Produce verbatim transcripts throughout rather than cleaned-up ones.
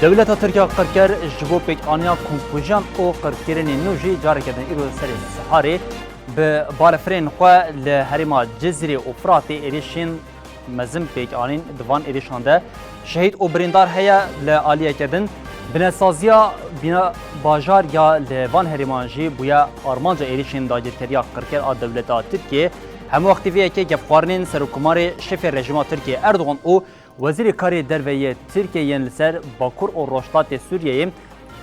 Dewleta Tirk ya qirker ji bo pêkanîna komkujiyan û qirkirinên nû jî careke din îro serê siharê bi balefirên xwe li herêma Cizîrê û Firatê êrişên mezin pêk anîn. Di van êrişan de şehîd û birîndar heye. Li aliyeke din binesaziya bîna bajar ya li van herêman jî bûye armanca êrişên dagirkeriya qirker a dewleta Tirkiyê. Hemwextî vê yekê gefxwarinên Serokkomarê şefê rejîma Tirkiyê Erdogan û Wezîrê Karê Derve yê Tirkiyê yên li ser Bakur û Rojhilatê Sûriyeyê.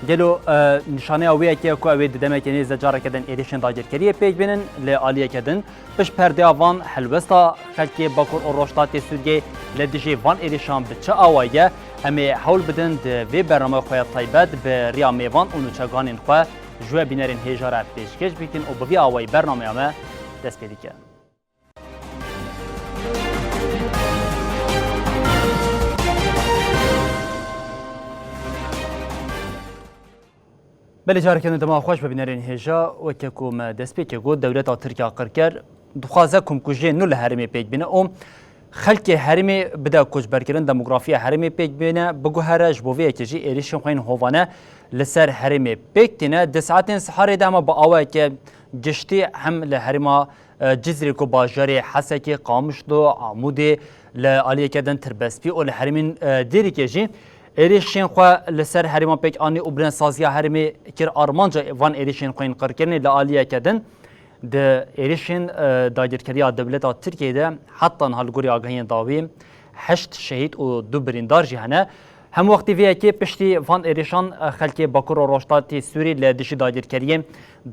Gelo, e, nîşaneya wê yekê ye ku ew ê di demeke nêz de careke din êrişên dagirkeriyê pêk bînin? Li aliyeke din, pişt perdeya van helwesta xelkê Bakur û Rojhilatê Sûriyeyê li dijî van êrişan bi çi awayî ye? Em ê hewl bidin di vê bernameya xwe ya taybet bi riya mêvan û nûçeganên xwe ji we bînerên hêja re pêşkêş bikin û bi vî awayî bernameya me dest pê dike. Belê, careke din dema xweş be bînerên hêja. Weke ku me destpêkê got, dewleta Tirk ya qirker dixwaze komkujiyên nû li herêmê pêk bîne û xelkê herêmê bide koçberkirin, demografiya herêmê pêk bîne, biguhere, ji bo vê yekê jî êrişên xwe yên hovane li ser herêmê pêk tîne. Di saetên siharê de hema bi awayeke giştî hem li herêma e, Cizîrê ku bajarê Hesekê, Qamişlo, Amûdê, li aliyeke din Tirbespî û li herêmên, e, dêrîkê jî êrişên xwe li ser herêman pêk anî û binesaziya herêmê kir armanca van êrişên xwe yên qirkirinê. Li aliyeke din di êrişên, e, dagirkeriya dewleta Tirkiyeyê de heta niha li gorî agahiyên dawî heşt şehîd û du birîndar jî hene. Hemwextî vê yekê piştî van êrişan, e, xelkê Bakur û Rojhilatê Sûrî li dijî dagirkeriyê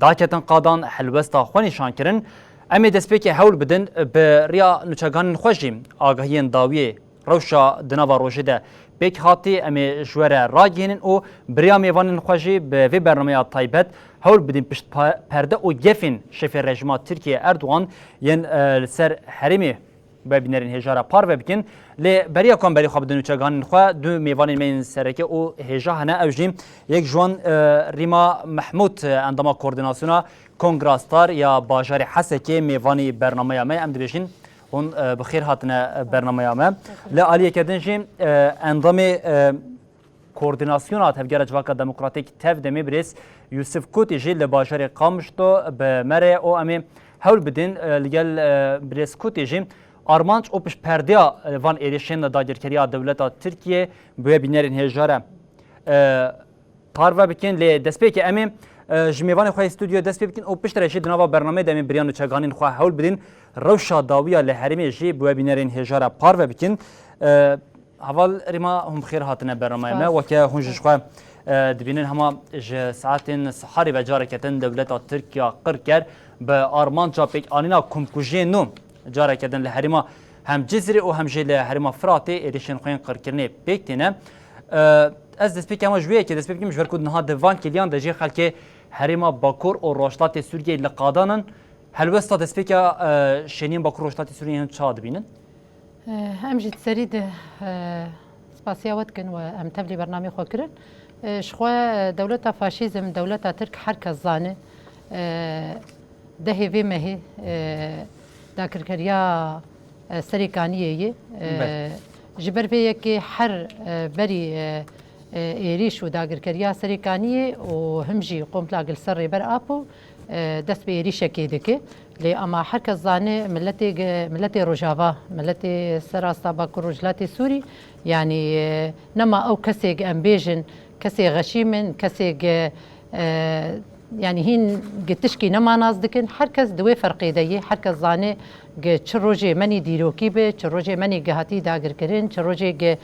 daketin qadan, helwesta xwe nîşan kirin. Em ê destpêkê hewl bidin, e, bi riya nûçeganên xwe jî agahiyên dawiyê rewşa di nava rojê de pêk hatî em ê ji we re ragihînin û bi riya mêvanên xwe jî bi vê bernameya taybet hewl bidin pişt pa-, perde û gefên şefê rejîma Tirkiye Erdogan yên, e, li ser herêmê bi bînerên hêja re parve bikin. Lê beriya ku em berê xwe bidin nûçeganên xwe, du mêvanên me yên sereke û hêja hene. Ew jî yek ji wan, e, Rîma Mehmûd, e, endama koordînasyona Kongra Star ya bajarê Hesekê mêvanî bernameya me. Em dibêjin hûn, e, bi xêr hatine, e, bernameya me. Li aliyeke din jî, e, endamê, e, Koordînasyona Tevgera Civaka Demokratîk, TEV-DEMê birêz Yûsif Kotî jî li bajarê Qamişlo bi me re ye û em ê hewl bidin, e, li gel, e, birêz Kotî jî armanc û piştperdeya, e, van êrişên dagirkeriya dewleta Tirkiyê bi we bînerên hêja re, e, parve bikin. Lê destpêkê em ê, e, ji mêvanê xwe yê stûdyoyê dest pê bikin û piştre jî di nava bernameyê de em ê bi riya nûçeganên xwe hewl bidin rewşa dawiya li herêmê jî bi we bînerên hêja re parve bikin. E, Heval Rîma, hûn bi xêr hatine bernameya me. Spas. Weke hûn jî ji xwe, e, dibînin, hema ji saetên siharê ve careke din dewleta Tirk ya qirker bi armanca pêkanîna komkujiyên nû careke din li herêma hem Cizîrê û hem jî li herêma Firatê êrişên xwe yên qirkirinê pêk tîne. E, ez destpêkê hema ji wê yekê dest pê bikim, ji ber ku niha di van kêliyan de jî xelkê herêma Bakur û Rojhilatê Sûriyeyê li qadan in. Helwesta destpêka, e, şêniyên Bakur Rojhilatê Sûriyeyê hûn çawa dibînin? Em jî di serî de, e, spasiya we dikin we em tevlî bernameyê xwe kirin. E, ji xwe, e, dewleta faşîzm, dewleta Tirk her kes zane, e, dehê vê mehê, e, dagirkeriya, e, Serê Kaniyê ye. E, Belê. Ji ber vê yekê her, e, berî, e, e, êrîş û dagirkeriya Serê Kaniyê û him jî komplag li ser Rêber Apo, e, dest bi êrîşekê dike. Lê ama her kes zane miletê ge-, miletê Rojava, miletê ser asta Bakur Rojhilatê Sûrî, yanî, e, nema ew kesê ge em bêjin, kesê xeşîm in, kesê ge, e, yanî hîn ge tişkî nema nas dikin. Her kes di wê ferqê de ye. Her kes zane ge çi rojê menî dîrokî be, çi rojê menî ge hatî dagirkirin, çi rojê ge,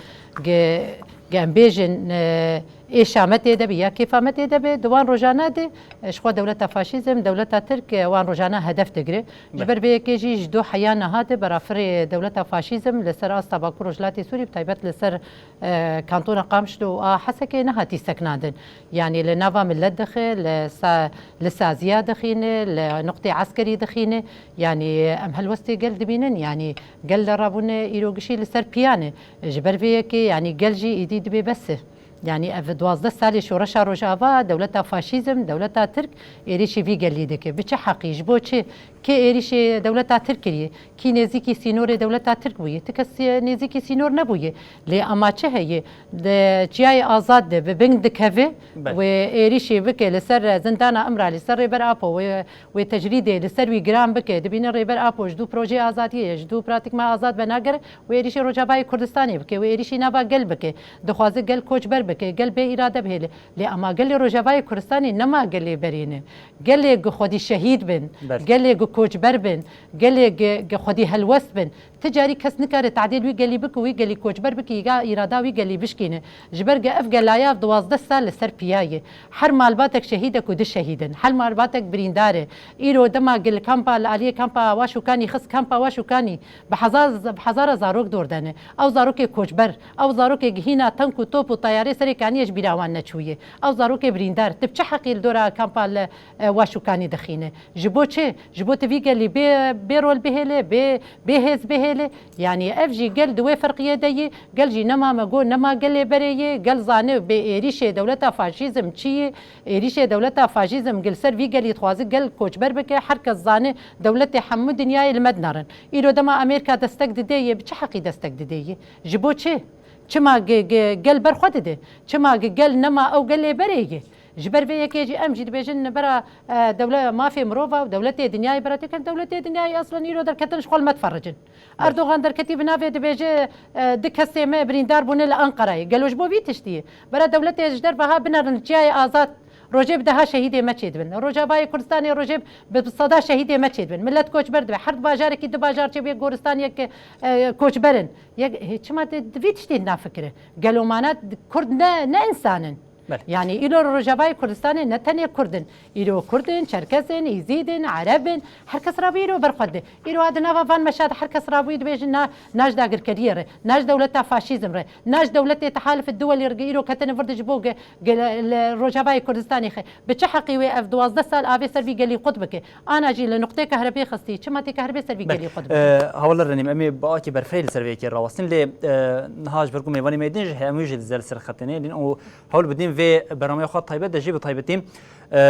ge, ge em bêjin, e, êşa me tê de be ya kêfa me tê de be, di wan rojana de, e, ji xwe dewleta faşîzm, dewleta Tirk, e, wan rojana hedef digire. Ji Be. ber vê yekê jî ji do heya niha de berafirê dewleta faşîzm li ser asta Bakur Rojhilatê Sûrî, bi taybet li ser, e, kantona Qamişlo û a Hesekê nehatî seknandin. Yanî li nava milet dixe, li sa-, li saziya dixîne, li nuqtê eskerî dixîne. Yanî em helwestê gel dibînin, yanî gel li rabûne îro gişî li ser piyan e. Ji ber vê yekê, yanî gel jî êdî dibê bes e. Yanî ev duwazdeh salê şoreşa Rojava, dewleta faşîzm, dewleta Tirk êrîşî vî gelî dike. Bi çi heqî? Ji bo çi? Kê êrîşê dewleta Tirk kiriye? Kî nêzîkî sînorê dewleta Tirk bûye? Ti kes nêzîkî sînor nebûye. Lê ama çi heye? Di çiyayê azad de bi bin dikeve, wê êrîşê bike li ser zindana Îmralî, li ser Rêber Apo, wê, wê tecrîdê li ser wî giran bike. Dibîne Rêber Apo ji dû projeyê azadiyê ye, ji dû pratîkma azad venagere, wê êrîşê Rojavayê Kurdistanê bike, wê êrîşî nava gel bike. Dixwaze gel koçber bike, gel bê îrade bihêle. Lê ama gelê Rojavayê Kurdistanê nema gelê berê ne. Gelê gi xwedî şehîd bin, gelê gi koçber bin, gelê gi, gi xwedî helwest bin. Ti carî kes nikare tadêl wî gelî bike, wî gelî koçber bike, ya îrada wî gelî bişkîne. Ji ber ge ev gelaya duwazdeh sal li ser piya ye. Her malbatek şehîdek û du şehîd in. Her malbatek birîndar e. Îro dema ge li kampa, li aliyê kampa Waşûkanî xist, kampa Waşûkanî bi hezar, bi hezara zarok dor dene. Ew zarokê koçber, ew zarokê gihîna tank û top û teyarê serê kaniyê ji bîra wan neçûye. Ew zarokê birîndar. Ti bi çi heqî li dora kampa li, e, Waşûkanî dixîne? Ji bo çi? Ji bo ti vî gelî bê, bê rol bihêle, bê, bê hêz bihêle? Yanî ev jî gel di wê ferqiyê de yî, gel jî nema me got, nema gelê berê yê, gel zane bê êrîşê dewleta faşîzm çi yî, êrîşê dewleta faşîzm gel ser vî gelî dixwaze gel koçber bike, her kes zane dewletê hemû dinyayê li me dinarin. Îro dema Amerîka destek didê yê, bi çi heqî destek didê yê? Ji bo çi? Çima ge-, ge-, gel ber xwe dide? Çima ge-, gel nema ew gelê berê yê? Ji ber vê yekê jî em jî dibêjin bera, e, dewle-, mafê mirova û dewletê dinyayê bera têkin. Dewletê dinyayê eslen îro derketin ji xwe li me difericin. Erdogan derketî bi navê dibêje, e, du kesê me birîndar bûne li Anqarayê. Gelo ji bo vî tiştî ye? Bera dewletê ji derve ha binerin çiyayê azad. Rojê bi deha şehîdê me çêdibin. Rojavayê Kurdistanê rojê bi, bi seda şehîdê me çêdibin. Millet koçber dibe. Her bajarekî du bajar çêbûye, goristaniyek, e, koçber in. Yek, hê, çima di, di vî tiştî nafikire? Gelo mana di-, Kurd ne, ne însan in? Belê. Yanî îro Rojavayê Kurdistanê ne tenê Kurd in. Îro Kurd in, Çerkez in, Îzîd in, Ereb in. Her kes rabû îro ber xwe dide. Îro ha di nava van meşa de her kes rabûyî dibêjin na, na ji dagirkeriyê re, na ji dewleta faşîzm re, na ji dewletê tehalif duwelî re îro ketine vir de ji bo ge-, ge-, li Rojavayê Kurdistanê xe. Bi çi heqî wê ev duwazdeh sal avê ser vî gelî qut bike? Ana jî li nuqtê kahrebê xistî. Çima tê kahrebê ser vî gelî xwe dibin? Belê. E, Hawallar Renîm, em ê bi akê berfirehê li ser vê yekê rawestin, lê, e, niha ji ber ku mêvanê me din jî hemû jî li zer ser xetê ne din û hewl bidin vê bernameya xwe taybet de jî bi taybetî, e,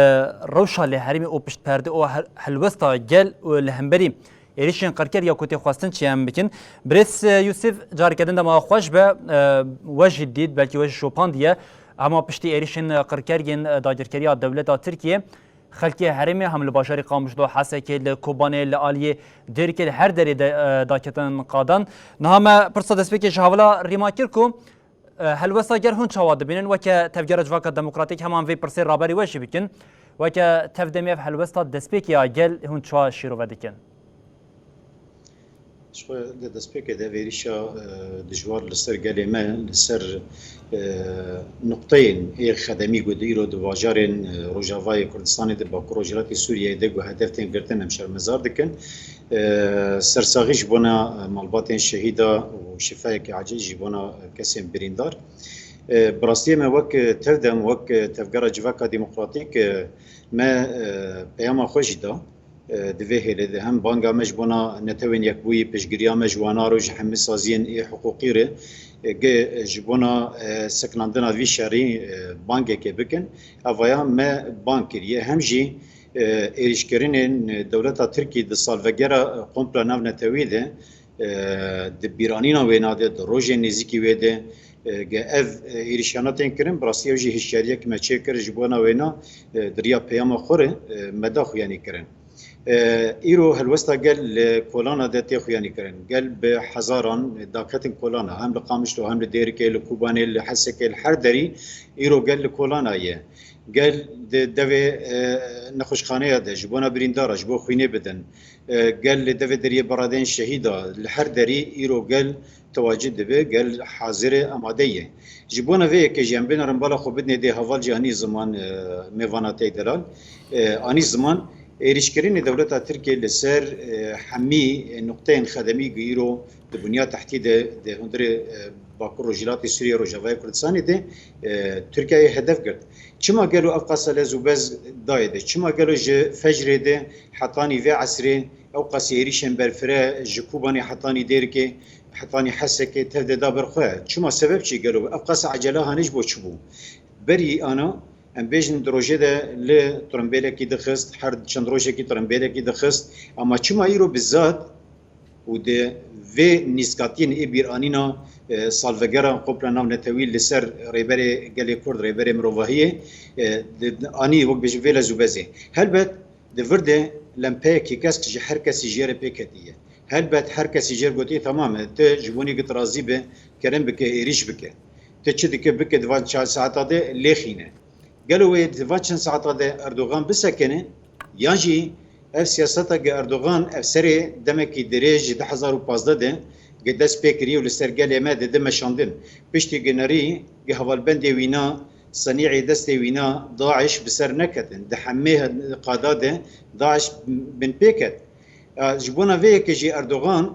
rewşa lê herêmê û piştperde û her-, helwesta gel û li hemberî êrîşên qirker ya ku tê xwestin çi em bikin. Birêz, e, Yûsif, careke din dema xweş be, e, we jî dît, belkî we jî şopandiye. Hema piştî êrîşên qirker yên, e, dagirkeriya dewleta Tirkiye, xelkê herêmê hem li bajarê Qamişlo, Hesekê, li Kobanê, li Aliyê, Dêrikê, li her derê de, e, daketin qadan. Niha me pirsa destpêkê ji Hawala Rîma kir ku, e, helwesta gel hûn çawa dibînin? Weke Tevgera Civaka Demokratîk heman vê pirsê raberî we jî bikin. Weke tevdemê ev helwesta destpêkê ya gel hûn çawa şîrove dikin? Ji xwe di destpêkê de vê êrîşa, e, dijwar li ser gelê me, li ser, e, nuqteyên ê xedemî ku di îro di bajarên, e, Rojavayê Kurdistanê, di Bakur Rojhilatê Sûriyeyê de ku hedef tên girtin, em şermezar dikin. E, sersaxî ji bona, e, malbatên şehîda û şifayeke acîl ji bona kesên birîndar. E, bi rastiyê me wek, e, tevdem, wek, e, Tevgera Civaka Demokratîk, e, me, e, peyama xwe jî da. E, di vê hêlê de hem banga me ji bona Netewên Yekbûyî, piştgiriya me ji wana re û ji hemî saziyên ê hiqûqî re, e, ge ji bona, e, sekinandina vî şerî, e, bangekê bikin. Evaya me bang kiriye. Hem jî, e, êrîşkirinên dewleta Tirkî di salvegera kompla navnetewî de, e, di bîranîna wêna de, di rojên nêzîkî wê de, e, ge ev, e, êrîşana tên kirin, bi rastî ew jî hişyariyek me çêkir ji bona wêna, e, di riya peyama xwe re, e, me da xuyanî kirin. E, îro helwesta gel li kolana de tê xuyanî kirin. Gel bi hezaran daketin kolana, hem li Qamişlo, hem li Dêrikê, li Kobanê, li Hesekê, li her derî îro gel li kolana ye. Gel di devê, e, nexweşxaneya de ji bona birîndara, ji bo xwînê bidin. E, gel li devê deriyê beradeyên şehîda, li her derî îro gel tewacî dibe, gel hazir e, amade ye. Ji bona vê yekê jî em bênerin bala xwe bidinê dê heval jî anî ziman, e, mêvana tey delal, e, anî ziman êrîşkirinê dewleta Tirkiyê li ser, e, hemî, e, nuqteyên xedemî ku îro di bunya tehtî de, di hundirê, e, Bakur Rojhilatê Sûriye, Rojavayê Kurdistanê de, e, Tirkiyeyê hedef girt. Çima gelo ev qasa lez û bez dayê de? Çima gelo ji fecrê de hetanî vê esrê ew qasî êrîşên berfireh ji Kobanê hetanî Dêrikê, hetanî Hesekê tevde da ber xwe. Çima, sebeb çi gelo? Ev qasa ecela hanê ji bo çi bû? Berî ana, em bêjin di rojê de li tirimbêlekî dixist, her çend rojekî tirimbêlekî dixist. Ama çima îro bi zad û di vê nîskatiyên ê bîranîna, e, salvegera komplo navnetewî li ser Rêberê Gelê Kurd, Rêberê Mirovahiyê, e, di, di anî wek bêjin vê lez û bezê. Helbet di vir de lempeyekî kesk ji her kesî jê re pê ketiye. Helbet her kesî jê re gotiye, tamam e, tu ji bo nî git razî be, kerem bike, êrîş bike. Tu çi dike bike, di van çar saeta de lêxîne. Gelo wê di van çend saeta de Erdogan bisekine, yan jî ev siyaseta ge Erdogan ev serê demekî dirêj ji du hezar û pazdeh de ge dest pê kiriye û li ser gelê me dide meşandin. Piştî ge nerî ge hevalbendê wî na, senî'ê destê wî na, DAIŞ bi ser neketin. Di hemê qada de DAIŞ binpê ket. E, ji bona vê yekê jî Erdogan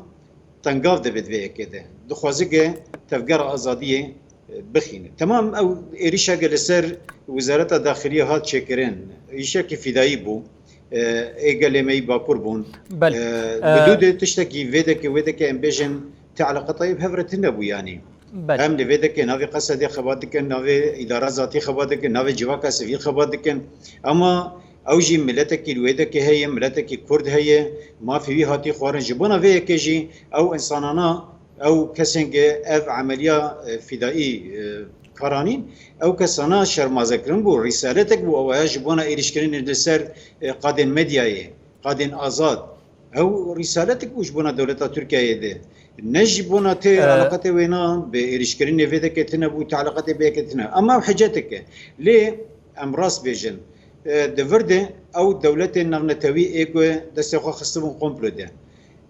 tengav dibe di vê yekê de. Dixwaze ge tevgera azadiyê, e, bixîne. Temam ew êrîşeke li ser Wezareta Daxiliyê hat çêkirin. Îşekî fîdayî bû. E, ê gelê me yî Bakur bûn. Belê. E, E, Hidûdê tiştekî vê deke, wê deke em bêjin, ti eleqetayê bi hev re tune bû yanî. Belê. Em li vê deke navê Qesedê xebat dikin, navê îdara zatî xebat dikin, navê civaka sivîl xebat dikin. Ama ew jî miletekî li wê deke heye, miletekî Kurd heye, mafê wî hatî xwarin. Ji bona vê yekê jî ew însanana, ew kesên ke ev emeliya, e, fîdayî, e, karanîn, ew kesana şermazekirin bû, rîsaletek bû, ew aya ji bona êrîşkirinê li ser, e, qadên medyayê, qadên azad. Ew rîsaletek bû ji bona dewleta Tirkiyeyê de. Ne ji bona tê, e, eleqetê wêna bi êrîşkirinê vê deke tune bû, tê eleqetê bê yekê tune. Ama ew hecetek e. Lê em rast bêjin, e, di vir de ew dewletên navnetewî ê ku destê xwe xistibûn komplo de.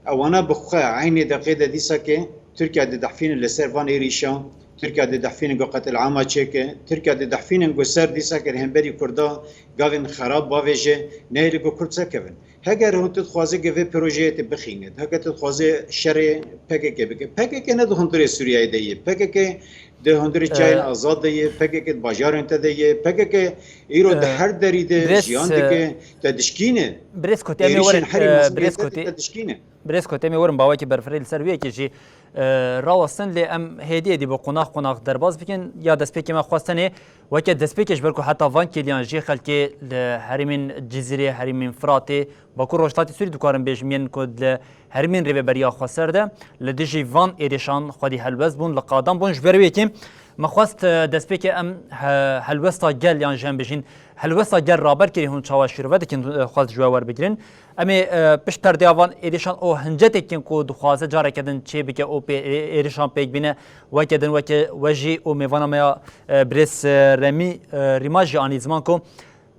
Ewana bi xwe eynê deqê de dîsa ke Tirkiye didehfînin li ser van êrîşa, Tirkiye didehfînin ku qetilama çêke, Tirkiye didehfînin ku ser dîsa ke li hemberî Kurda gavên xerab bavêje, nehêle ku Kurd serkevin. Heger hûn tu dixwaze ke vê projeyê te bixîne, heger tu dixwaze şerê P K K bike, P K K ne di hundirê Sûriyeyê de ye, P K K di hundirê çiyayên, e, azad de ye, P K K di bajarên te de ye, P K K îro di, e, her derî de, birêz, jiyan, e, dike, te dişkîne. Birêz Kotî, em ê werin, herî, e, mezin, birêz Kotî, te dişkîne. Birêz Kotî, em ê werin bawekî berfireh li ser wê yekê jî, e, rawestin, lê em hêdî hêdî bi qonax qonax derbas bikin. Ya destpêkê me xwest tenê weke destpêkê ji ber ku heta van kêliyan jî xelkê li herêmên Cizîrê, herêmên Firatê, Bakur Rojhilatê Sûrî dikarin bêjim, yên ku li herêmên Rêveberiya Xweser de li dijî van êrîşan xwedî helwest bûn, li qadan bûn. Ji ber wê yekê me xwest, e, destpêkê em he-, helwesta gel yan jî em bijîn helwesta gel raber kirî hûn çawa şîrove dikin, e, xwest ji we werbigirin. Em ê, e, pişt perdeya van êrîşan û hincetekên ku dixwaze careke din çê bike û pê ê-, êrîşan pêk bîne, weke din weke we jî û mêvana me ya, e, birêz, e, Remî, e, Rîma jî anî ziman ku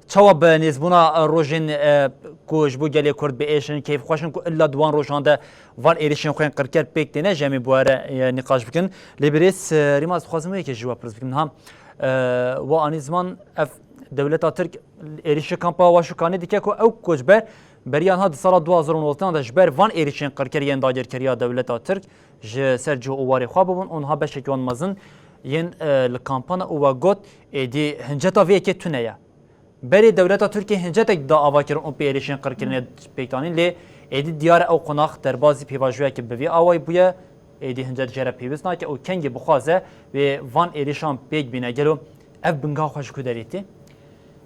çawa bi nêzbûna, e, rojên, e, ku ji bo gelê Kurd bi êş in, keyfxweş in ku illa di wan rojan de van êrîşên xwe yên qirker pêk têne, ji em ê bi we re, e, nîqaş bikin. Lê birêz, e, Rîma, ez dixwazim wê yekê ji we pirs bikim. Niha, e, we anî ziman ev dewleta Tirk êrîşî kampa Waşûkanê dike ku ew koçber beriya niha di sala du hazar û nozdeh de ji ber van êrîşên qirker yên dagirkeriya dewleta Tirk ji ser cih û warê xwe bibûn û niha beşekî wan mezin yên, e, li kampa ne û we got, êdî hinceta vê yekê tune ye. Berê dewleta Tirkiyê hincetek da ava kirin û pê êrîşên qirkirinê pêk danîn, lê êdî diyar e ew qonax derbazî pêvajoyeke bi vî awayî bûye. Êdî hincet jê re pêwist nake û kengê bixwaze wê van êrîşan pêk bîne. Gelo ev bingeha xwe ji ku derê tê?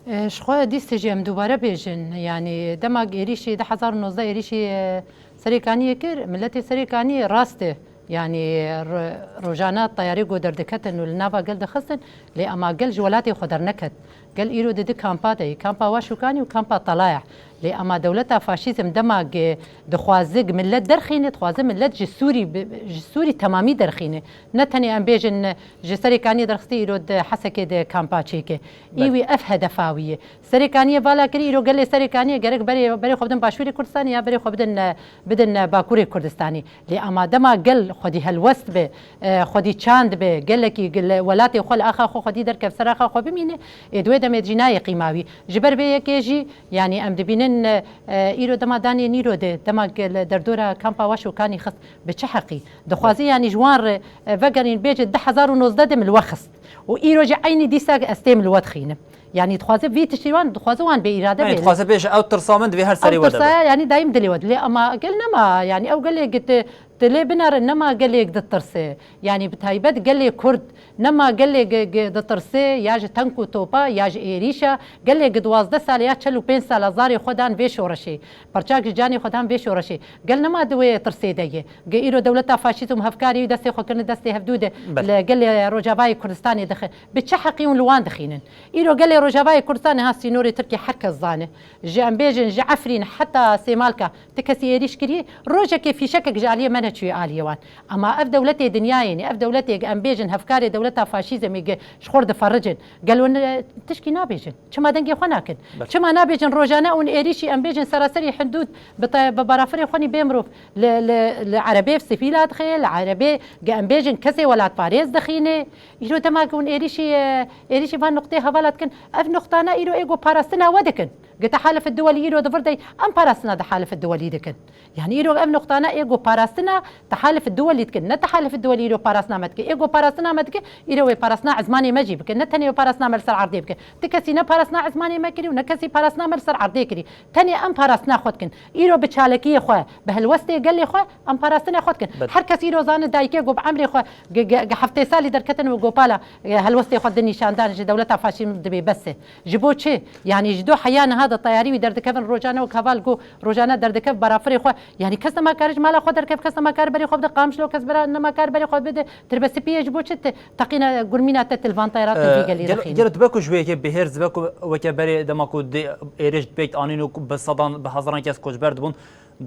E, ji xwe dîst jî em dubare bêjin, yanî dema êrîşî du hezar û nozdeh êrîşî, e, Serê Kaniyê kir, miletê Serê Kaniyê rast e, yanî ro-, rojane teyarê ku derdiketin û li nava gel dixistin, lê ema gel ji welatê xwe derneket. Gel îro di du kampa de ye, kampa Waşûkanî û kampa Telayeh. Lê ema dewleta faşîzm dema ge dixwaze ge millet derxîne, dixwaze millet ji Sûrî bi-, ji Sûrî temamî derxîne. Ne tenê em bêjin ji Serê Kaniyê derxistî îro di Hesekê de kampa çêke. Î Belê. Wî ev hedefa wî ye. Serê Kaniyê vala kirî, îro gelê Serê Kaniyê gerek berê, berê xwe bidin Başûrê Kurdistanê ya berê xwe bidin, e, bidin, e, Bakurê Kurdistanê. Lê ema dema gel xwedî helwest be, e, xwedî çand be, gelekî gel-, welatê xwe li axa xwe xwedî derkev ser axa xwe bimîne, ê di wê demê jî nayê qîma wî. Ji ber vê yekê jî, yanî em dibînin, e, e, îro dema danê nîro de, dema gel derdora kampa Waşûkanî xist, bi çi heqî? Dixwazî yanî ji wan re, e, vegerîn bêje du hezar û nozdeh de min li we xist. Û îro jî eynî dîsa ez têm li we dixînim. Yanî dixwaze vî tiştî wan, dixwaze wan bêîrade bê. Yanî dixwaze bêje, ew tirsa min divê her serê we de be. Ew tirsa, yanî dayîm dilê we de. Lê ema gel nema, yanî ew gelê git, e, Lê binere nema gelêk ditirse, yanî bi taybet gelê Kurd, nema gelê gi, gi ditirse ya ji tenk û topa ya ji êrîşa, gelê gi duwazdeh sale ya çel û pênc sala zarê xwe dan vê şoreşê, perçak ji canê xwe dan vê şoreşê. Gel nema di wê tirsê de ye. Gi îro dewleta faşîst û hevkarî wî destê xwe kirine destê hevdû de Belê. li gelê Rojavayê Kurdistanê dixe. Bi çi heqî hûn li wan dixînin? Îro gelê Rojavayê Kurdistanê ha sînorê Tirkiyê her kes zane. Ji em bêjin ji Efrîn heta Sêmalka ti kesî êrîş kiriye? Rojekê fîşekek ji aliyê me neçûye aliyê wan. Ema ev dewletê dinyayê ne, ev dewletê em bêjin hevkarê dewleta faşîzmê gi ji xwe difericin. Gelo ne tişkî nabêjin? Çima dengê xwe nakin? Belê. Çima nabêjin rojane hûn êrîşî em bêjin seraserî hindûd bi te-, bi barafirê xwe nî bê mirov li, li, li erebê sivîla dixê, li erebê gi em bêjin kesê welatparêz dixîne? Îro dema ku hûn êrîşî, e, êrîşî van nuqtê hevala dikin, ev nuqtana îro ê ku parastina we dikin. Gi tehalif diwelî îro di vir de em parastina tehalif diwelî dikin. Yani îro ev nuqtana ê ku parastina tehalif diwelî dikin. Ne tehalif diwelî îro parastina me dike. Ê ku parastina me dike, îro wê parastina ezmanê me jî bike. Ne tenê wê parastina me li ser erdê bike. Ti kesî ne parastina ezmanê me kirî û ne kesî parastina me li ser erdê kirî. Tenê em parastina xwe dikin. Îro bi çalakiyê xwe, bi helwestê gelê xwe, em parastina xwe dikin. Belê. Her kes îro zane dayikê ku bi emrê xwe ge-, ge-, ge heftê salî derketin û gopala, e, helwestê xwe di nîşandan ji dewleta faşîzm dibê bes e. Ji bo çi? Yanî ji do heya niha de teyarî wî derdikevin rojane wek heval ku rojane derdikev barafirê xwe. Yanî kes nema kare ji mala xwe derkev, kes nema kare berê xwe bide Qamişlo, kes bera nema kare berê xwe bide Tirbesipiyê. Ji bo çi te teqîna gurmîna te til van teyara te vî gelî Gelo, dixînî? Gelo dibe ku ji wê yekê bihêr dibe ku weke berê dema ku di êrîş pêk anîn û ku bi sedan, bi hezaran kes koçber dibûn,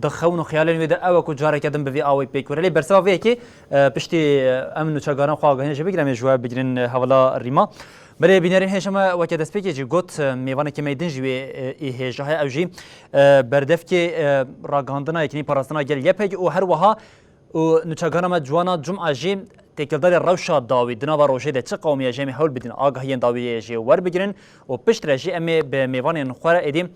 di xewn û xeyalên wê de ew e ku careke din bi vî awayî pêk were. Lê berseva vê yekê, e, piştî, e, em nûçegaran xwe agahiyên jê bigirin, em ê ji we bigirin, e, hevala Rîma. Belê bînerên hêja me weke destpêkê jî got, e, mêvanekî me yê din jî wê, e, ê hêja heye, ew jî, e, berdevkê, e, ragihandina Yekîneyî Parastina Gel Y P G û her wiha û nûçegana me Ciwana Cuma jî têkildarê rewşa dawî di nava rojê de çi qewimiye jî em ê hewl bidin agahiyên dawî yê jê werbigirin û piştre jî em ê bi mêvanên xwe re êdî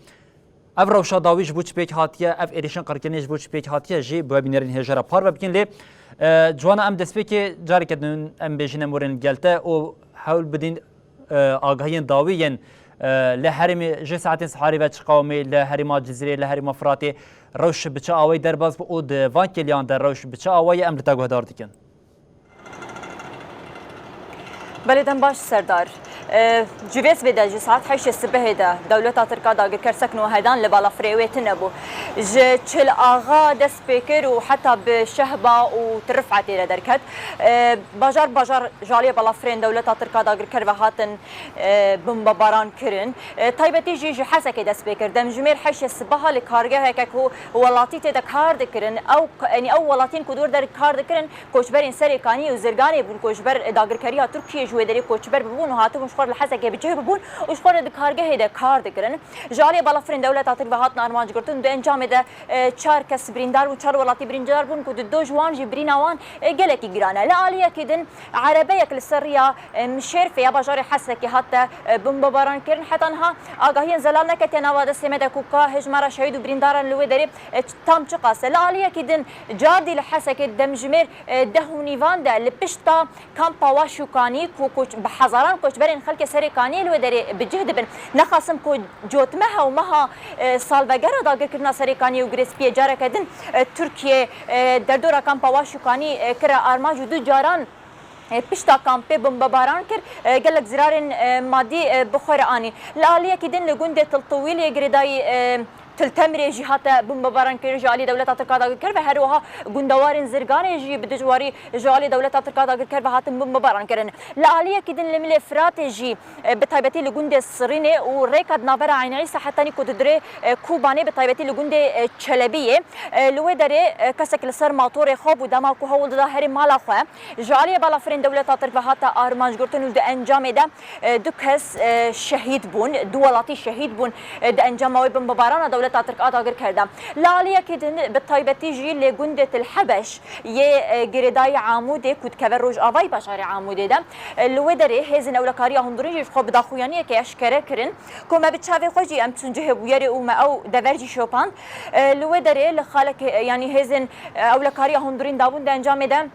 ev rewşa dawî ji bo çi pêk hatiye, ev êrîşên qirkirinê ji bo çi pêk hatiye jî bi we bînerên hêja re parve bikin. Lê, e, Ciwana, em destpêkê careke din em bêjin em werin gel te û hewl bidin, e, agahiyên dawî yên, e, li herêmê ji saetên siharî ve çi qewimê, li herêma Cizîrê, li herêma Firatê rewş bi çi awayî derbas bû û di van kêliyan de rewş bi çi awayî em li te guhdar dikin. Belê, dem baş Serdar. E, Civêsvê de ji saet heştê sibehê de dewleta Tirk a dagirker sekno hedan li balafirê wê tune bû. Ji Çil Axa dest pê kir û heta bi Şehba û Tirifetê re derket. E, bajar bajar ji aliyê balafirên dewleta Tirk a dagirker ve hatin, e, bombebaran kirin. E, taybetî jî ji Hesekê dest pê kir. Demjimêr heştê sibeha li kargeheke ku welatî tê de kar dikirin, ew, yanî ew welatiyên ku dûr der kar dikirin, koçberên Serêkaniyê û Zirganê bûn ku ji ber dagirkeriya Tirkiyê ji wê derê koçber bibûn û hatibûn ji xwe re li Hesekê bi cih bibûn û ji xwe re di kargehê de kar dikirin. Ji aliyê balafirên dewleta Tirk ve hatin armanc girtin û di encamê de, e, çar kes birîndar bûn, çar welatî birîndar bûn ku di do ji wan jî birîna wan, e, gelekî giran e. Li aliyekî din erebeyek li ser riya, e, Mişêrfê ya bajarê Hesekê hate, e, bombebaran kirin. Heta niha agahiyên zelal neketiye nava destê me de ku ka hejmara şehîd û birîndaran li wê derê, e, tam çiqas e. Li aliyekî din cardî li Hesekê demjimêr, e, deh û nîvan de li pişta kampa Waşûkanî ku koç-, bi hezaran koçberên xelkê Serêkaniyê li wê derê bi cih dibin. Nexasim ku cotmeha û meha, e, salvegera dagirkirina Serêkaniyê û Girêspiyê careke din, e, Tirkiye, e, derdora kampa Waşûkanî, e, kire armanc û du caran, e, pişta kampê bombebaran kir, e, gelek zirarên, e, madî, e, bi xwe re anî. Li aliyekî din li gundê Tiltiwîlê girêdayî, e, Til Temirê jî hate bombebaran kirin ji alî dewleta Tirk a dagirker ve her wiha gundewarên Zirganê jî bi dijwarî ji alî dewleta Tirk a dagirker ve hatin bombebaran kirin. Li aliyekî din li milê Firatê jî, e, bi taybetî li gundê Sirînê û rêka di navbera Eyn Îsa hetanî ku di dirê, e, Kobanê bi taybetî li gundê, e, Çelebiyê, e, li wê derê, e, kesek li ser matorê xwe bû dema ku hewl dida herî mala xwe. Ji aliyê balafirên dewleta Tirk ve hate armanc girtin û di encamê de, e, du kes, e, şehîd bûn, du welatî şehîd bûn, e, di encama wê bombebarana dewleta Tirk a dagirker de. Li aliyekî din bi taybetî jî li gundê Til Hebeş yê, e, girêdayî Amûdê ku dikeve rojavayî bajarê Amûdê de, e, li wê derê hêzên ewlekariya hundirîn jî ji xwe bi daxuyaniyekê eşkere kirin ku me bi çavê xwe jî em çûn cihê bûyerê û me ew dever jî şopand. E, li wê derê li xalek, e, yanî hêzên, e, ewlekariya hundirîn dabûn di encamê de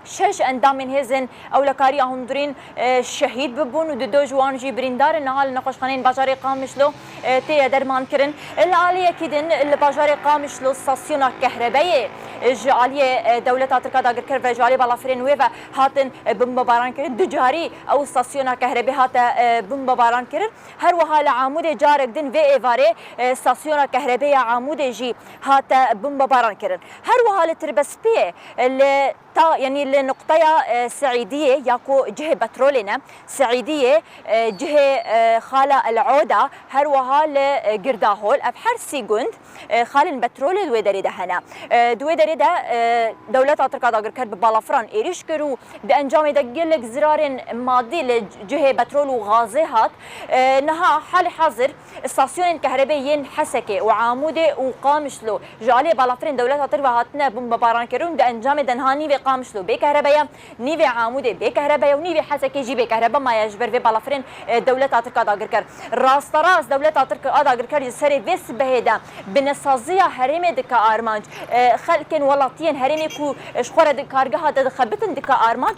şeş endamên hêzên ewlekariya hundirîn, e, şehîd bibûn û di do ji wan jî birîndar in. Niha li nexweşxaneyên bajarê Qamişlo, e, tê ye derman kirin. E, li aliyekî din li bajarê Qamişlo stasyona kehrebeyê Ji aliyê, e, dewleta Tirk a dagirker ve ji aliyê balafirên wê ve hatin, e, bombebaran kirin. Du carî ew stasyona kehrebê hate, e, bombebaran kirin. Her wiha li Amûdê carek din vê êvarê, e, stasyona kehrebê ya Amûdê jî hate bombebaran kirin. Her wiha li Tirbespiyê, e, li ta, yanî li nuqteya, e, Seîdiyê ya ku cihê petrolê ne, Seîdiyê, e, cihê, e, Xala El Oda, her wiha li, e, Girdahol. Ev her sî gund, e, xalên petrolê di wê derê de hene. E, di wê derê de, e, dewleta Tirk a dagirker bi balafiran êrîş kir û di encamê de gelek zirarên madî li cihê petrol û gazê hat. E, niha halê hazir stasyonên kehrebê yên Hesekê û Amûdê û Qamişlo ji aliyê balafirên dewleta Tirk ve hatine bombebaran kirin û di encamê de niha nîvê Qamişlo bê kehrebe ye. Nîvê Amûdê bê kehrebe ye û nîvê Hesekê jî bê kehrebe maye ji ber vê balafirên, e, dewleta Tirk a dagirker. Rasterast dewleta Tirk a dagirker ji serê vê sibehê de binesaziya herêmê dike armanc. E, xelkên welatiyên herêmê ku, e, ji xwe re di kargeha de dixebitin dike armanc.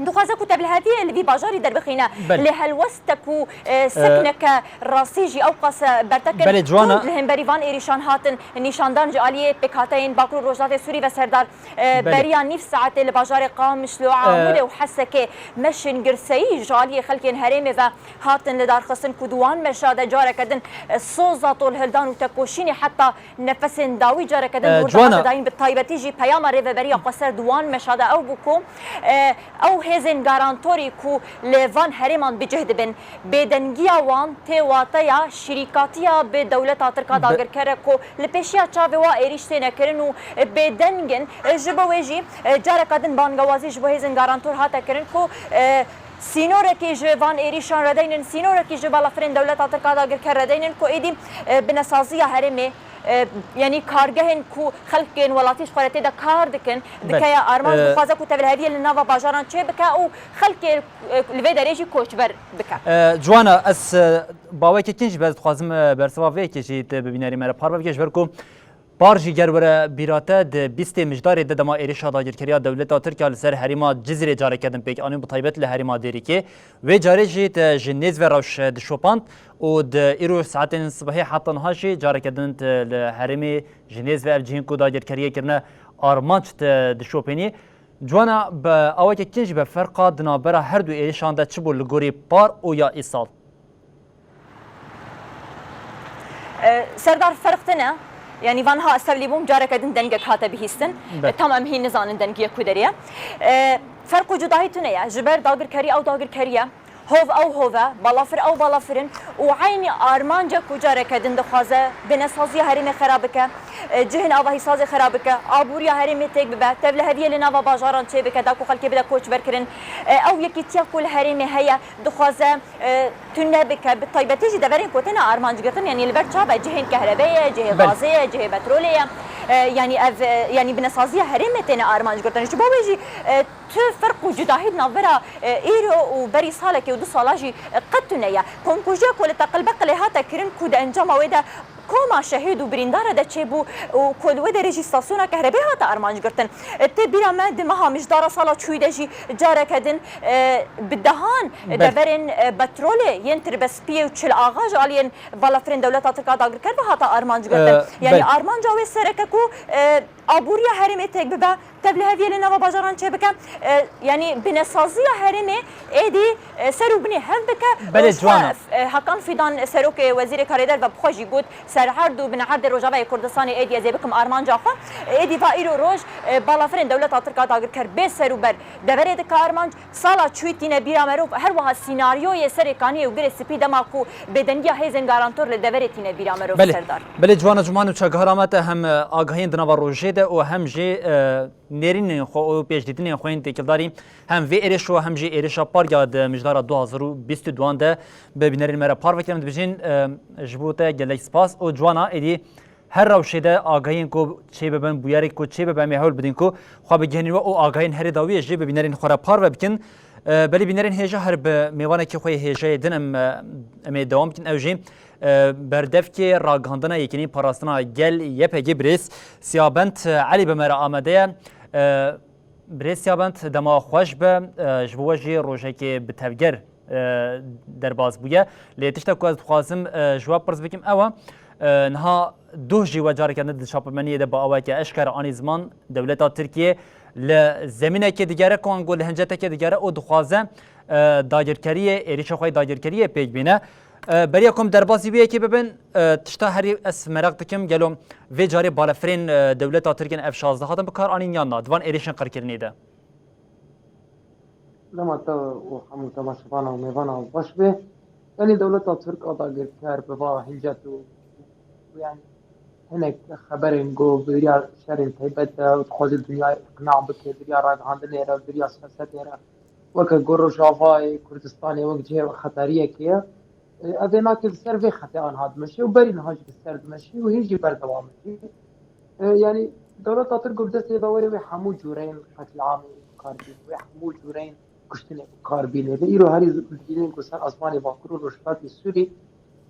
Dixwaze ku tevliheviyê li vî bajarî derbixîne. Belê. Lê helwest e ku, e, sekneke rastî jî ew qas e, bertek in. Belê, ciwan e. Tund li hemberî van êrîşan hatin nîşandan ji aliyê pêkhateyên Bakur û Rojavê Sûrî ve Serdar. E, Belê. Beriya nîv saetê li bajarê Qamişlo, E, Amûdê û Hesekê meşên girseyî ji aliyê xelkên herêmê ve hatin lidarxistin ku di wan meşa de careke din, e, soza tolhildan û tekoşînê heta nefesên dawî careke din E, di ciwan e. Rojavayê de dayîn, bi taybetî jî peyama rêveberiya xweser di wan meşa de ew bû ku, e, ew hêzên garantorî ku li van herêman bi cih dibin, bêdengiya wan tê wateya şirîkatiya bi dewleta Tirk a Be- dagirker e ku li pêşiya çavê wa êrîş têne kirin û bêdeng in. Ji bo wê jî careka din bangewazî ji bo hêzên garantor hate kirin ku sînorekî ji van êrîşan re deynin, sînorekî ji balafirên dewleta Tirk a dagirker re deynin ku êdî binesaziya herêmê, e, yanî kargehên ku xelkên welatî ji xwe re tê de kar dikin, Belê. dikeye armanc, E, dixwaze ku tevliheviyê li nava bajaran çêbike û xelkê, e, li vê derê jî koçber bike. E, Ciwana, ez, e, bawekê kin jî, ez dixwazim, e, bersiva vê yekê jî te bi bînerê me re parve bike, ji ber ku par jî ger were bîra te, di bîstê Mijdarê de dema êrişa dagirkeriya dewleta Tirkiya li ser herêma Cizîrê careke din pêk anî, bi taybet li herêma Dêrikê. Wê carê jî te ji nêz ve rewş dişopand û di îro saetên sibehê heta niha jî careke din te li herêmê ji nêz ve ev cihên ku dagirkeriyê kirine armanc te dişopênî. Ciwana, bi aweke kin jî be ferqa di navbera her du êrişan de çi bû li gorî par û ya îsal? E, Serdar, ferq tune. Yanî van ha ez tevlî bûm, careke din dengek hate bihîstin. Be. E, tam em hîn nizanin dengiyê ku derê ye. E, ferq û cudahî tune ye. Ji ber dagirkerî ew dagirkerî ye. Hov ew hov e, balafir ew balafir in û eynî armanc e ku careke din dixwaze binesaziya herêmê xera bike, e, cihên avahîsazê xera bike, aboriya herêmê têk bibe, tevliheviyê li nava bajaran çêbike, da ku xelkê bide koçberkirin. E, ew yekîtiya ku li herêmê heye, dixwaze, e, tune bike, bi taybetî jî deverên ku têne armanc girtin, yanî li ber çav e, cihên kehrebê ye, cihê Belê. gazê ye, cihê petrolê ye. E, yanî ev, e, yanî binesaziya herêmê têne armanc girtin. Ji bo wê jî, e, tu ferq û cudahî di navbera, e, îro û berî salekê û du sala jî, e, qet tune ye. Komkujiya ku li Teqilbeqilê hate kirin ku di encama wê de koma şehîd û birîndara de çêbû û ku li wê derê jî stasyona kehrebê hate armanc girtin. E, tê bîra me di meha Mijdara sala çûyî de jî careke din, e, bi dehan Belê. deverên, e, petrolê yên Tirbespiyê û Çil Axa ji aliyên balafirên dewleta Tirk a dagirker ve hate armanc girtin. E, Yanî belê. armanca wê sereke ku, e, aboriya herêmê têk bibe, tevliheviyê li nava bajaran çêbike. E, yanî binesaziya herêmê êdî, e, ser û binê hev bike. Belê, Û ji xwe, ciwana. e, Hakan Fidan, serokê wezîrê karêder ve bi xwe jî got, ser erd û binerdê Rojavayê Kurdistanê êdî ez ê bikim armanca xwe. Êdî va îro roj, e, balafirên dewleta Tirk a dagirker bê ser û ber deverê dike armanc. Sala çûyî tîne bîra merov, her wiha sînaryoyê Serê Kaniyê û Girê Spî dema ku bêdengiya hêzên garantor li deverê tîne bîra merov Belê. Serdar. Belê, Ciwana Cumhan û çagihara me te hem, e, agahiyên di nava rojê de û hem jî, e, nêrînên xwe û pêşdîtinên xwe yên têkildarî hem vê êrişo hem jî êrişa parya di mijdara du hazar û bîst û duan de bi bînerên me re parve kirin. Dibêjin, e, ji bo te gelek spas û Ciwana êdî her rewşê de agahiyên ku çêbibin, bûyerek ku çêbibe, em ê hewl bidin ku xwe bigihînin we û agahiyên herî dawiyê jî bi bînerên xwe re parve bikin. E, belê bînerên hêja her bi mêvanekî xwe yê hêjayê din em, e, em ê dewam bikin. Ew jî, e, berdevkê ragihandina Yekîneyên Parastina Gel Y P G birêz Siyabend Elî bi me re amade ye. E, Birêz Siyabend, dema xweş be, e, ji bo we jî rojekê bi tevger, e, derbas bûye. Lê tişta ku ez dixwazim, e, ji we pirs bikim ew e, E, niha doh jî we careke din di çapemeniyê de bi awayeke eşkere anî ziman, dewleta Tirkiyê li zemînekê digere, ku ango li hincetekê digere û dixwaze, e, dagirkeriyê, êrîşa xwe yê dagirkeriyê pêk bîne. E, beriya ku em derbasî vê yekê bibin, e, tişta herî ez mereq dikim, gelo vê carê balefirên, e, dewleta Tirkiyê F şazdeh hatin bi kar anîn yan na di van êrîşên qirkirinê de? Dema te û hemû temaşevana û mêvana baş be. Yanî dewleta Tirk a dagirker bi va hincet û, û yanî hinek xeberên ku bi riya şerên taybet de û dixwaze dinyayê iqna bike, bi riya ragihandinê re, bi riya siyasetê re, weke ku Rojavayê Kurdistanê wek cihê xeteriyekê ye. E, ev ê nake li ser vê xetê anha dimeşe û berî niha jî li ser dimeşe û hîn jî berdewam e. E, yanî dewleta Tirk bi destê ve were wê hemû cûreyên qetliamê bi kar bîne, wê hemû cûreyên kuştinê bi kar bîne. Lê îro herî dibînin ku ser asmanê Bakur û Rojhilatê Sûrî,